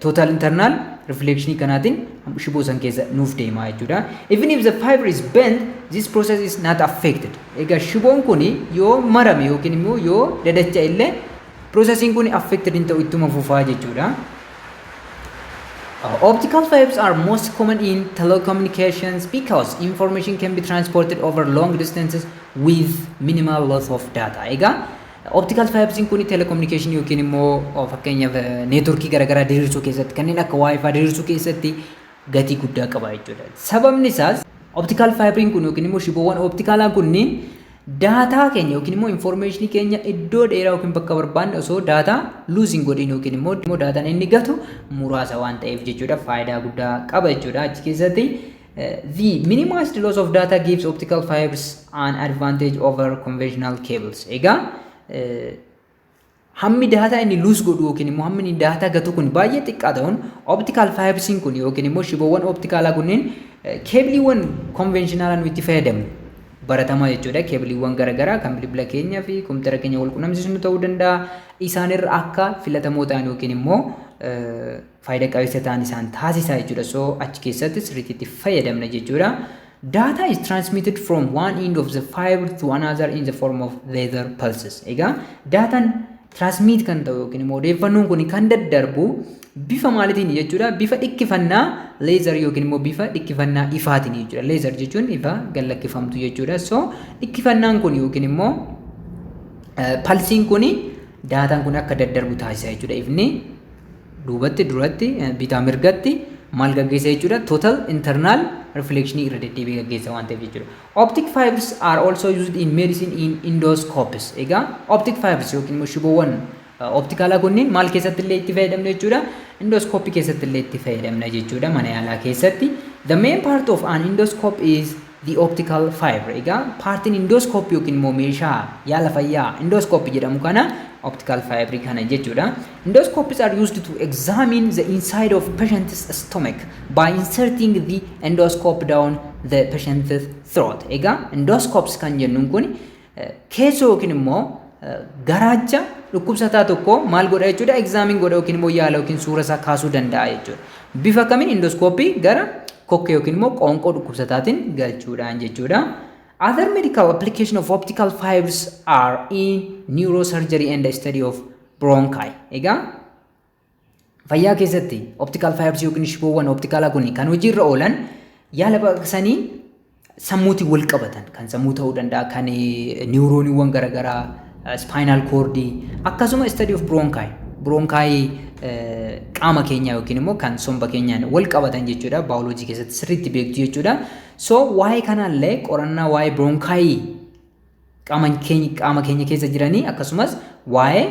total internal reflection kanaatiin shiboo san keessa nuuf deema jechuudha. Even if the fiber is bent, this process is not affected. Egaa shiboon kuni yoo marame yookiin immoo yoo dadacha illee, processiin kun affected hin ta'u, ittuma fufaa jechuudha. Optical fibers are most common in telecommunications because information can be transported over long distances with minimal loss of data. Egaa optical fibers kun telecommunication yookiin immoo fakkeenyaaf networkii garaagaraa diriirsuu keessatti, kanneen akka wifi diriirsuu keessatti gatii guddaa qaba jechuudha. Sababni isaas optical fiberiin kun yookiin immoo shiboowwan opticalaa kunniin daataa keenya yookiin immoo informationii keenya iddoo dheeraa yookiin bakka barbaanne osoo daataa lose hin godhin yookiin immoo daataan inni gatu muraasa waan ta'eef jechuudha, faayidaa guddaa qaba jechuudha achi keessatti. The minimized loss of data gives optical fibers an advantage over conventional cables. Egaa hammi daataa inni lose godhu yookiin immoo hammi inni daataa gatu kun baay'ee xiqqaa ta'uun, optical fibersiin kun yookiin immoo shiboowwan opticalaa kunneen cableiiwwan conventionalaa nu itti fayyadamnu baratamaa jechuudha. Cableiiwwan garaagaraa kan bilbila keenyaa fi kompiitara keenya wal qunnamsiisnu ta'uu danda'a. Isaanirra akka filatamoo ta'an yookiin immoo faayidaa qabeessa ta'an isaan taasisa jechuudha. So achi keessatti sirriitti itti fayyadamna jechuudha. Data is transmitted from one end of the fiber to another in the form of laser pulses. Egaa daataan transmit kan ta'u yookiin immoo odeeffannoon kun kan daddarbu bifa maaliitiin jechuudha? Bifa dhikkifannaa laser yookiin immoo bifa dhikkifannaa ifaatiin jechuudha. Laser jechuun ifa gallakkifamtu jechuudha. So dhikkifannaan kun yookiin immoo pulseiin kun daataan kun akka daddarbu taasisa jechuudha. Ifni duubatti, duratti, bitaa, mirgatti Maal gaggeessa jechuudha? Total internal reflection irra deddeebi'ee gaggeessa waan ta'eef jechuudha. Optic fibers are also used in medicine in endoscopes. Egaa optic fibers yookiin immoo shiboowwan optikaalaa kunniin maal keessatti illee itti fayyadamna jechuudha? Endoscopy keessatti illee itti fayyadamna jechuudha, mana yaalaa keessatti. The main part of an endoscope is the optical fiber. Egaa partiin endoscopy yookiin immoo meeshaa yaala fayyaa endoscopy jedhamu kana optical fiber kana jechuudha. Endoscopes are used to examine the inside of patient's stomach by inserting the endoscope down the patient's throat. Egaa endoscopes kan jennuun kun keessoo yookiin immoo garaacha dhukkubsataa tokko maal godha jechuudha? Examine godha yookiin immoo yaala yookiin suura isaa kaasuu danda'a jechuudha. Bifa kamiin? Endoscopy gara kokkee yookiin immoo qoonqoo dhukkubsataatiin galchuudhaan jechuudha. Other medical application of optical fibers are in neurosurgery and the study of bronchi. Egaa fayyaa keessatti optical fibers yookiin shiboowwan optikaalaa kun kan hojiirra oolan yaala baqaqsanii sammuutiin wal qabatan, kan sammuu ta'uu danda'a, kan niwurooniiwwan garaagaraa, spinal cordii, akkasuma study of bronchi, bronchi qaama keenyaa yookiin immoo kan somba keenyaan wal qabatan jechuudha. Baayoloojii keessatti sirriitti beektu jechuudha. So waa'ee kanaallee qorannaa waa'ee bronchi qaama keenya keessa jiranii, akkasumas waa'ee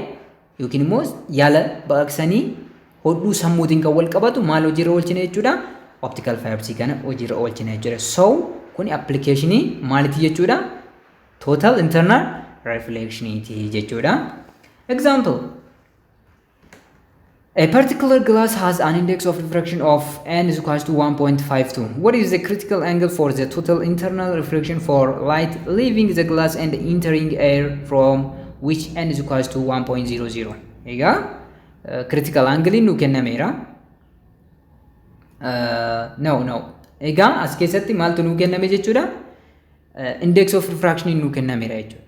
yookiin immoo yaala baqaqsanii hodhuu sammuutiin kan wal qabatu maal hojiirra oolchina jechuudha? Optical fibers kana hojiirra oolchina jechuudha. So kuni applicationii maaliiti jechuudha? Total internal reflectioniiti jechuudha. Example. A particular glass has an index of refraction of n is equals to 1.52. What is the critical angle for the total internal refraction for light leaving the glass and entering air from which n is equals to 1.00? Egaa critical angle nu kennameera. No. Egaa as keessatti maaltu nu kenname jechuudha? Index of refraction nu kennameera jechuudha.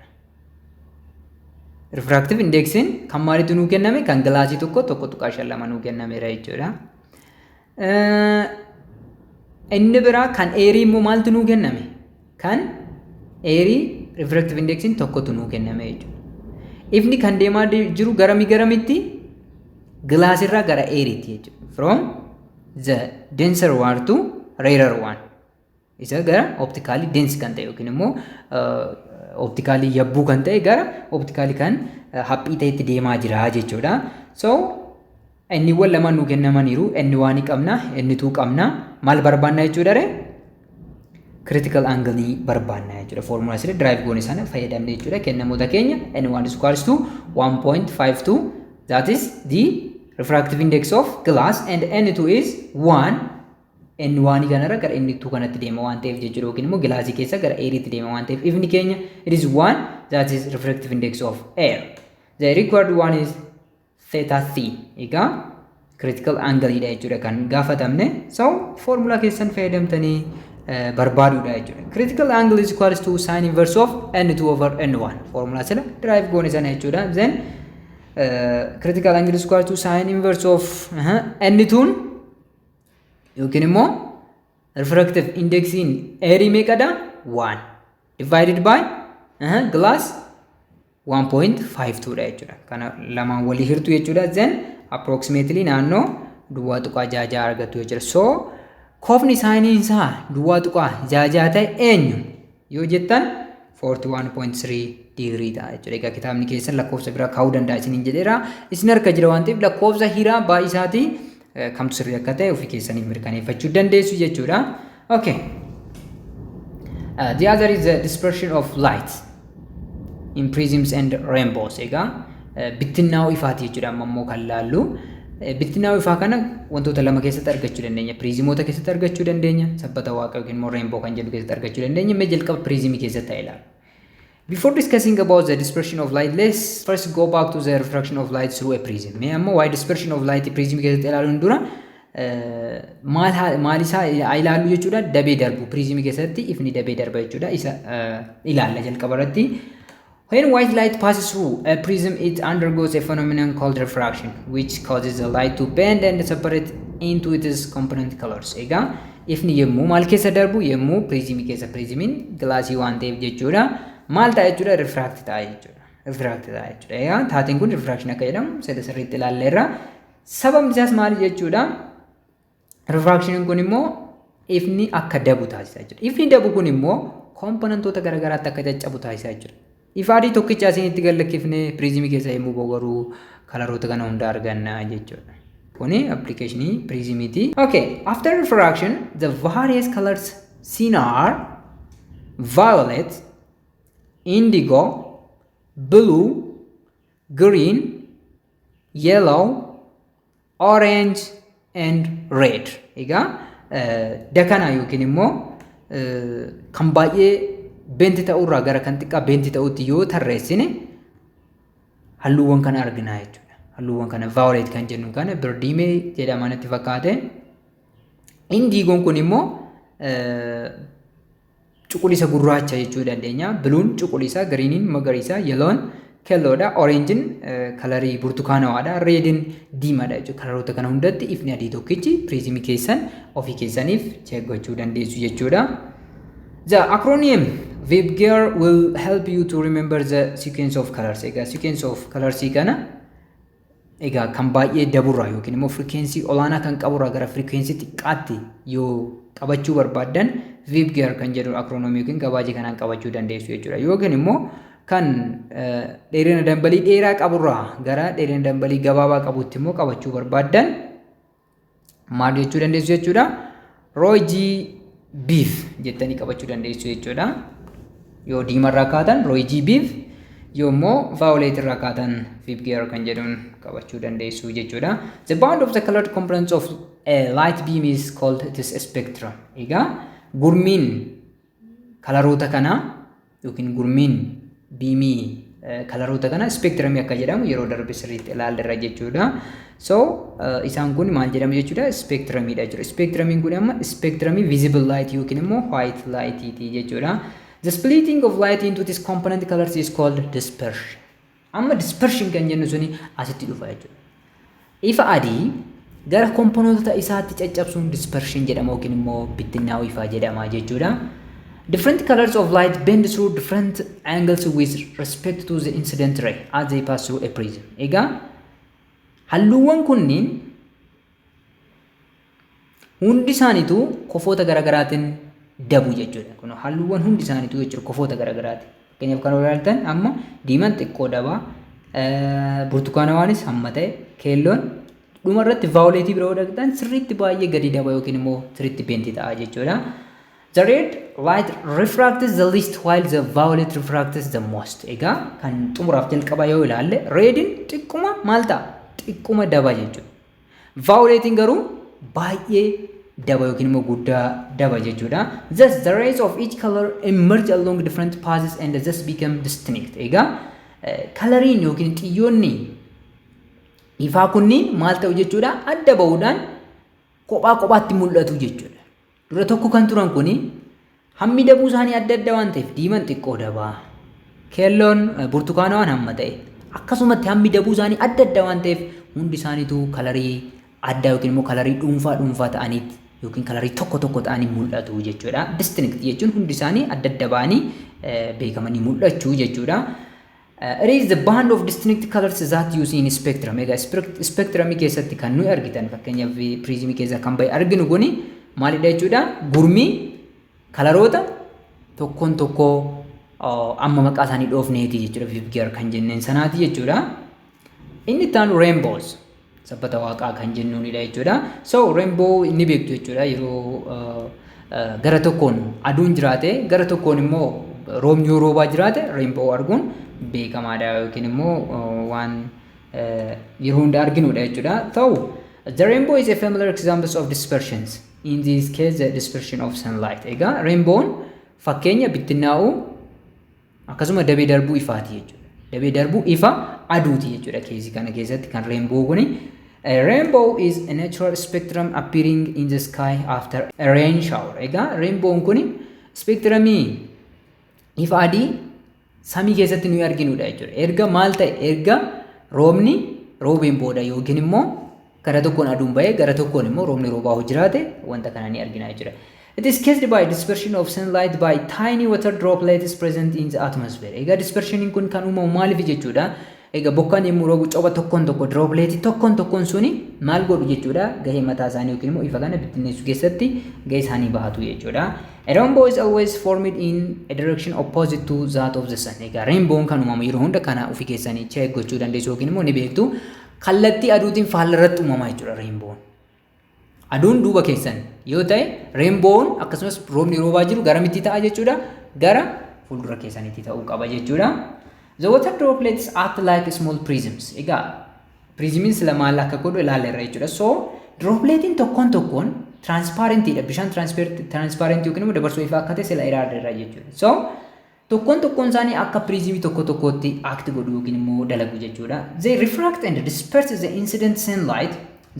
Refractive indexiin kan maalitu nuu kenname? Kan gilaasii tokko 1.52 nuu kennameera jechuudha. Inni biraa kan airii immoo maaltu nuu kenname? Kan airii refractive indexiin tokkotu nuu kenname jechuudha. Ifni kan deemaa jiru garamii garamitti? Gilaasirraa gara airiitti jechuudha. From the denser one to rarer one. Isa gara optically dense kan ta'e yookiin immoo optically yabbuu kan ta'e gara optically kan haphii ta'etti deemaa jira jechuudha. So inniiwwan lamaan nuu kennamaniiru. N one qabna, N two qabna. Maal barbaanna jechuudha ree? Critical angle barbaanna jechuudha. Foormulaa sirrii derive goone sana fayyadamne jechuudha. Kennamoota keenya N1 is equals to 1.52, that is the refractive index of glass, and N2 is 1. N1 kanarra gara N2 kanatti deema waan ta'eef jechuudha, yookiin immoo gilaasii keessa gara airiitti deema waan ta'eef ifni keenya it is 1, that is refractive index of air. The required one is theta c. Egaa critical angle dha jechuudha kan gaafatamne. So formula keessan fayyadamtanii barbaaduudha jechuudha. Critical angle is equals to sin inverse of N2 over N1. Formula sila derive goone sana jechuudha. Then critical angle is equal to sin inverse of N2 yookiin immoo refractive indexiin airii meeqadha? 1 divided by glass 1.52 dha jechuudha. Kana lamaan walii hirtu jechuudha. Then approximately naannoo 0.66 argattu jechuudha. So koofni sineiin isaa 0.66 ta'e eenyu yoo jettan, 41.3 digirii ta'a jechuudha. Egaa kitaabni keessan lakkoofsa biraa kaa'uu danda'a isiniin jedheera. Isin harka jira waan ta'eef lakkoofsa hiraa baay'isaatii kamtu sirrii akka ta'e ofii keessaniif mirkaneeffachuu dandeessu jechuudha. Okay. The other is the dispersion of light in prisms and rainbows. Egaa bittinnaa'uu ifaati jechuudha amma immoo kan laallu. Bittinnaa'uu ifaa kana wantoota lama keessatti argachuu dandeenya. Piriizimoota keessatti argachuu dandeenya. Sabbata waaqa yookiin immoo rainbow kan jedhu keessatti argachuu dandeenya. Mee jalqaba piriizimii keessatti haa ilaallu. Before discussing about the dispersion of light, let's first go back to the refraction of light through a prism. Mee amma waa'ee dispersion of light piriizimii keessatti ilaaluun dura maal maal isaa ilaallu jechuudha? Dabee darbu, piriizimii keessatti ifni dabee darba jechuudha, isa ilaalla jalqaba irratti. When white light passes through a prism, it undergoes a phenomenon called refraction, which causes the light to bend and separate into its component colors. Egaa ifni yommuu maal keessa darbu, yommuu piriizimii keessa, piriizimiin gilaasii waan ta'eef jechuudha. Maal ta'a jechuudha? Refract ta'a jechuudha. Refract ta'a jechuudha. Egaa taateen kun refraction akka jedhamu sirriitti ilaalleerra. Sababni isaas maali jechuudha? Refractioniin kun immoo ifni akka dabu taasisa jechuudha. Ifni dabu kun immoo componentoota garaagaraatti akka caccabu taasisa jechuudha. Ifa adii tokkicha asiin itti gallakkifnee piriizimii keessa yommuu bogaruu coloroota kana hunda arganna jechuudha. Kuni applicationii piriizimiiti. Okay, after refraction, the various colors seen are violet, indigo, blue, green, yellow, orange and red. Egaa dakana yookiin immoo kan baay'ee bend ta'urraa gara kan xiqqaa bend ta'utti yoo tarreessine halluuwwan kana argina jechuudha. Halluuwwan kana violet kan jennu kana birdiimee jedhama natti fakkaate. Indigoon kun immoo cuquliisa gurraacha jechuu dandeenya. Blueun cuquliisa, greeniin magariisa, yellown keelloodha, orangeiin colorii burtukaanawaadha, rediin diimaadha jechuudha. Coloroota kana hundatti ifni adii tokkichi piriizimii keessan ofii keessaniif check gochuu dandeessu jechuudha. The acronym VIBGYOR will help you to remember the sequence of colors. Egaa sequence of colors kana egaa kan baay'ee daburraa yookiin immoo frequency olaanaa kan qaburraa gara frequency xiqqaatti yoo qabachuu barbaaddan, VIBGYOR kan jedhu acronym yookiin gabaajii kanaan qabachuu dandeessu jechuudha. Yookiin immoo kan dheerina dambalii dheeraa qaburraa gara dheerina dambalii gabaabaa qabutti immoo qabachuu barbaaddan maal jechuu dandeessu jechuudha? Roy G Biv jettanii qabachuu dandeessu jechuudha. Yoo diimarraa kaatan Roy G Biv, yoo immoo violet irraa kaatan VIBGYOR kan jedhuun qabachuu dandeessu jechuudha. The band of the colored components of a light beam is called its spectrum. Egaa gurmiin coloroota kanaa yookiin gurmiin beamii coloroota kana spectrumii akka jedhamu yeroo darbe sirriitti ilaalleerra jechuudha. So isaan kun maal jedhamu jechuudha? Spectrumiidha jechuudha. Spectrumiin kun amma spectrumii visible light yookiin immoo white lightiiti jechuudha. The splitting of light into its component colors is called dispersion. Amma dispersion kan jennu suni asitti dhufa jechuudha. Ifa adii gara componentota isaatti caccabsuun dispersion jedhama yookiin immoo bittinnaa'uu ifaa jedhama jechuudha. Different colors of light bend through different angles with respect to the incident ray as they pass through a prism. Egaa halluuwwan kunniin hundi isaaniitu kofoota garaagaraatiin dabu jechuudha. Kun halluuwwan hundi isaaniitu jechuudha kofoota garaagaraatiin. Fakkeenyaaf kan ilaaltan amma diimaan xiqqoo dabaa, burtukaanawaanis hamma ta'e, keelloon, dhuma irratti violetii bira yoo dhaqxan sirriitti baay'ee gadi daba yookiin immoo sirriitti bend ta'a jechuudha. The red light refracts the least while the violet refracts the most. Egaa kan xumuraaf jalqabaa yoo ilaalle, rediin xiqquma maal ta'a? Xiqquma daba jechuudha. Violetiin garuu baay'ee daba yookiin immoo guddaa daba jechuudha. Thus the rays of each color emerge along different paths and thus become distinct. Egaa coloriin yookiin xiyyoonni ifaa kunniin maal ta'u jechuudha? Adda bahuudhaan kophaa kophaatti mul'atu jechuudha. Dura tokko kan turan kuni hammi dabuu isaanii adda adda waan ta'eef, diimaan xiqqoo dabaa, keelloon, burtukaanawaan hamma ta'e, akkasumatti hammi dabuu isaanii adda adda waan ta'eef, hundi isaaniitu colorii addaa yookiin immoo colorii dhuunfaa dhuunfaa ta'aniit yookiin colorii tokko tokko ta'anii mul'atu jechuudha. Distinct jechuun hundi isaanii adda adda ba'anii beekamanii mul'achuu jechuudha. It is the band of distinct colors that you see in spectrum. Egaa spectrumii keessatti kan nuyi argitan, fakkeenyaaf piriizimii keessaa kan bahe arginu kuni maalidha jechuudha? Gurmii coloroota tokkoon tokkoo amma maqaa isaanii dhoofneeti jechuudha. VIBGYOR kan jenneen sanaati jechuudha. Inni itti aanu rainbows, sabbata waaqaa kan jennuunidha jechuudha. So rainbow inni beektu jechuudha, yeroo gara tokkoon aduun jiraate, gara tokkoon immoo roobni yoo roobaa jiraate, rainbow arguun beekamaadha yookiin immoo waan yeroo hunda arginudha jechuudha. Ta'u, the rainbow is a familiar example of dispersions. In this case, the dispersion of sunlight. Egaa rainbown fakkeenya bittinnaa'uu akkasuma dabee darbuu ifaati jechuudha. Dabee darbuu ifa aduuti jechuudha caseii kana keessatti kan rainbow kuni. A rainbow is a natural spectrum appearing in the sky after a rain shower. Egaa rainbown kuni spectrumii ifa adii samii keessatti nuyi arginudha jechuudha. Erga maal ta'e? Erga roobni roobeen booda yookiin immoo gara tokkoon aduun bahee gara tokkoon immoo roobni roobaa jiraate, wanta kana ni argina jechuudha. It is caused by dispersion of sunlight by tiny water droplets present in the atmosphere. Egaa dispersioniin kun kan uumamu maaliif jechuudha? Egaa bokkaan yommuu roobu copha tokkoon tokko, dropletii tokkoon tokkoon suni maal godhu jechuudha? Gahee mataa isaanii yookiin immoo ifa kana bittinneessuu keessatti gahee isaanii bahatu jechuudha. A rainbow is always formed in a direction opposite to that of the sun. Egaa rainbown kan uumamu yeroo hunda kana ofii keessanii check gochuu dandeessu yookiin immoo ni beektu. Kallattii aduutiin faalla irratti uumama jechuudha rainbown. Aduun duuba keessan yoo ta'e, rainbown akkasumas roobni roobaa jiru garamitti ta'a jechuudha? Gara fuuldura keessanitti ta'uu qaba jechuudha. The water droplets act like small prisms. Egaa prismiin sila maal akka godhu ilaalleerra jechuudha. So dropletiin tokkoon tokkoon transparentiidha. Bishaan transparentii yookiin immoo dabarsoo ifaa akka ta'e sila ilaalleerra jechuudha. So tokkoon tokkoon isaanii akka prismii tokko tokkootti act godhu yookiin immoo dalagu jechuudha. They refract and disperse the incident sunlight,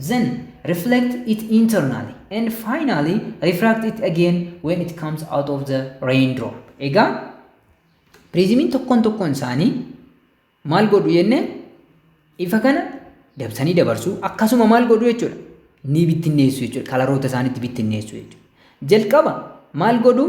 then reflect it internally and finally refract it again when it comes out of the raindrop. Egaa prismiin tokkoon tokkoon isaanii maal godhu jenne? Ifa kana dabsanii dabarsu, akkasuma maal godhu jechuudha? Ni bittinneessu jechuudha. Coloroota isaaniitti bittinneessu jechuudha. Jalqaba maal godhu?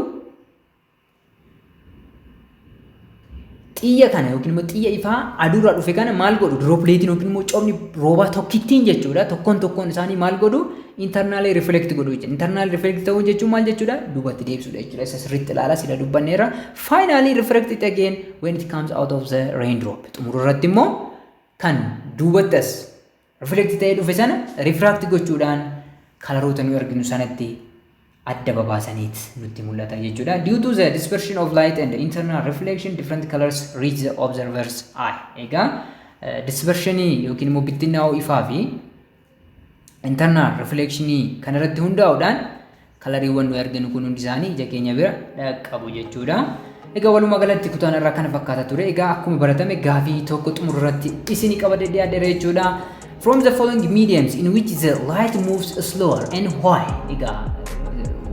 Xiyya kana yookiin immoo xiyya ifaa aduurraa dhufe kana maal godhu? Dropletiin yookiin immoo cobni roobaa tokkittiin jechuudha. Tokkoon tokkoon isaanii maal godhu? Internally reflect godhu jechuudha. Internally reflect ta'uu jechuun maal jechuudha? Duubatti deebisuudha jechuudha. Isa sirriitti ilaala, sila dubbanneerra. Finally reflect it again when it comes out of the raindrop. Xumura irratti immoo kan duubatti as reflect ta'ee dhufe sana refract gochuudhaan coloroota nuyi arginu sanatti adda babaasaniit nutti mul'ata jechuudha. Due to the dispersion of light and internal reflection, different colors reach the observer's eye. Egaa dispersionii yookiin immoo bittinnaa'uu ifaa fi internal reflectionii kanarratti hundaa'uudhaan coloriiwwan nuyi arginu kun hundi isaanii ija keenya bira dhaqqabu jechuudha. Egaa walumaa galatti kutaan irraa kana fakkaata ture. Egaa akkuma baratame gaafii tokko xumura irratti isinii qabadee dhiyaadheera jechuudha. From the following mediums, in which the light moves slower and why? Egaa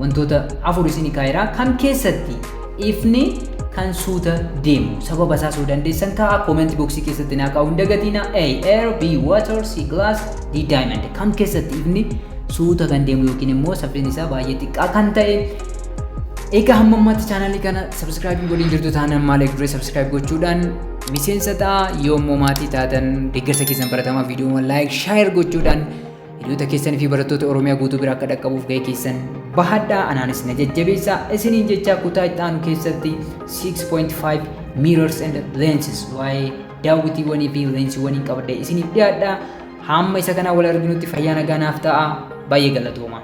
wantoota afur isinii kaa'eera. Kam keessatti ifni kan suuta deemu? Sababa isaa soo dandeessan kaa'a. Comment boxii keessatti naa kaa'uu hin dagatina. A. Air, B. Water, C. Glass, D. Diamond. Kam keessatti ifni suuta kan deemu yookiin immoo saffisni isaa baay'ee xiqqaa kan ta'e? Egaa hamma ammaatti channelii kana subscribe godhin jirtu taanaan maal eegduree? Subscribe gochuudhaan miseensa ta'a. Yoommoo maatii taatan, deeggarsa keessan baratamaa viidiyoowwan like, share gochuudhaan hiriyoota keessanii fi barattoota Oromiyaa guutuu bira akka dhaqqabuuf gahee keessan bahadhaa, anaanis na jajjabeessaa isiniin jecha. Kutaa itti aanu keessatti 6.5 mirrors and lenses, waa'ee daawwitiiwwanii fi leensiiwwanii qabadhee isiniif dhiyaadha. Hamma isa kanaa wal arginutti fayyaa nagaa naaf ta'a. Baay'ee galatooma.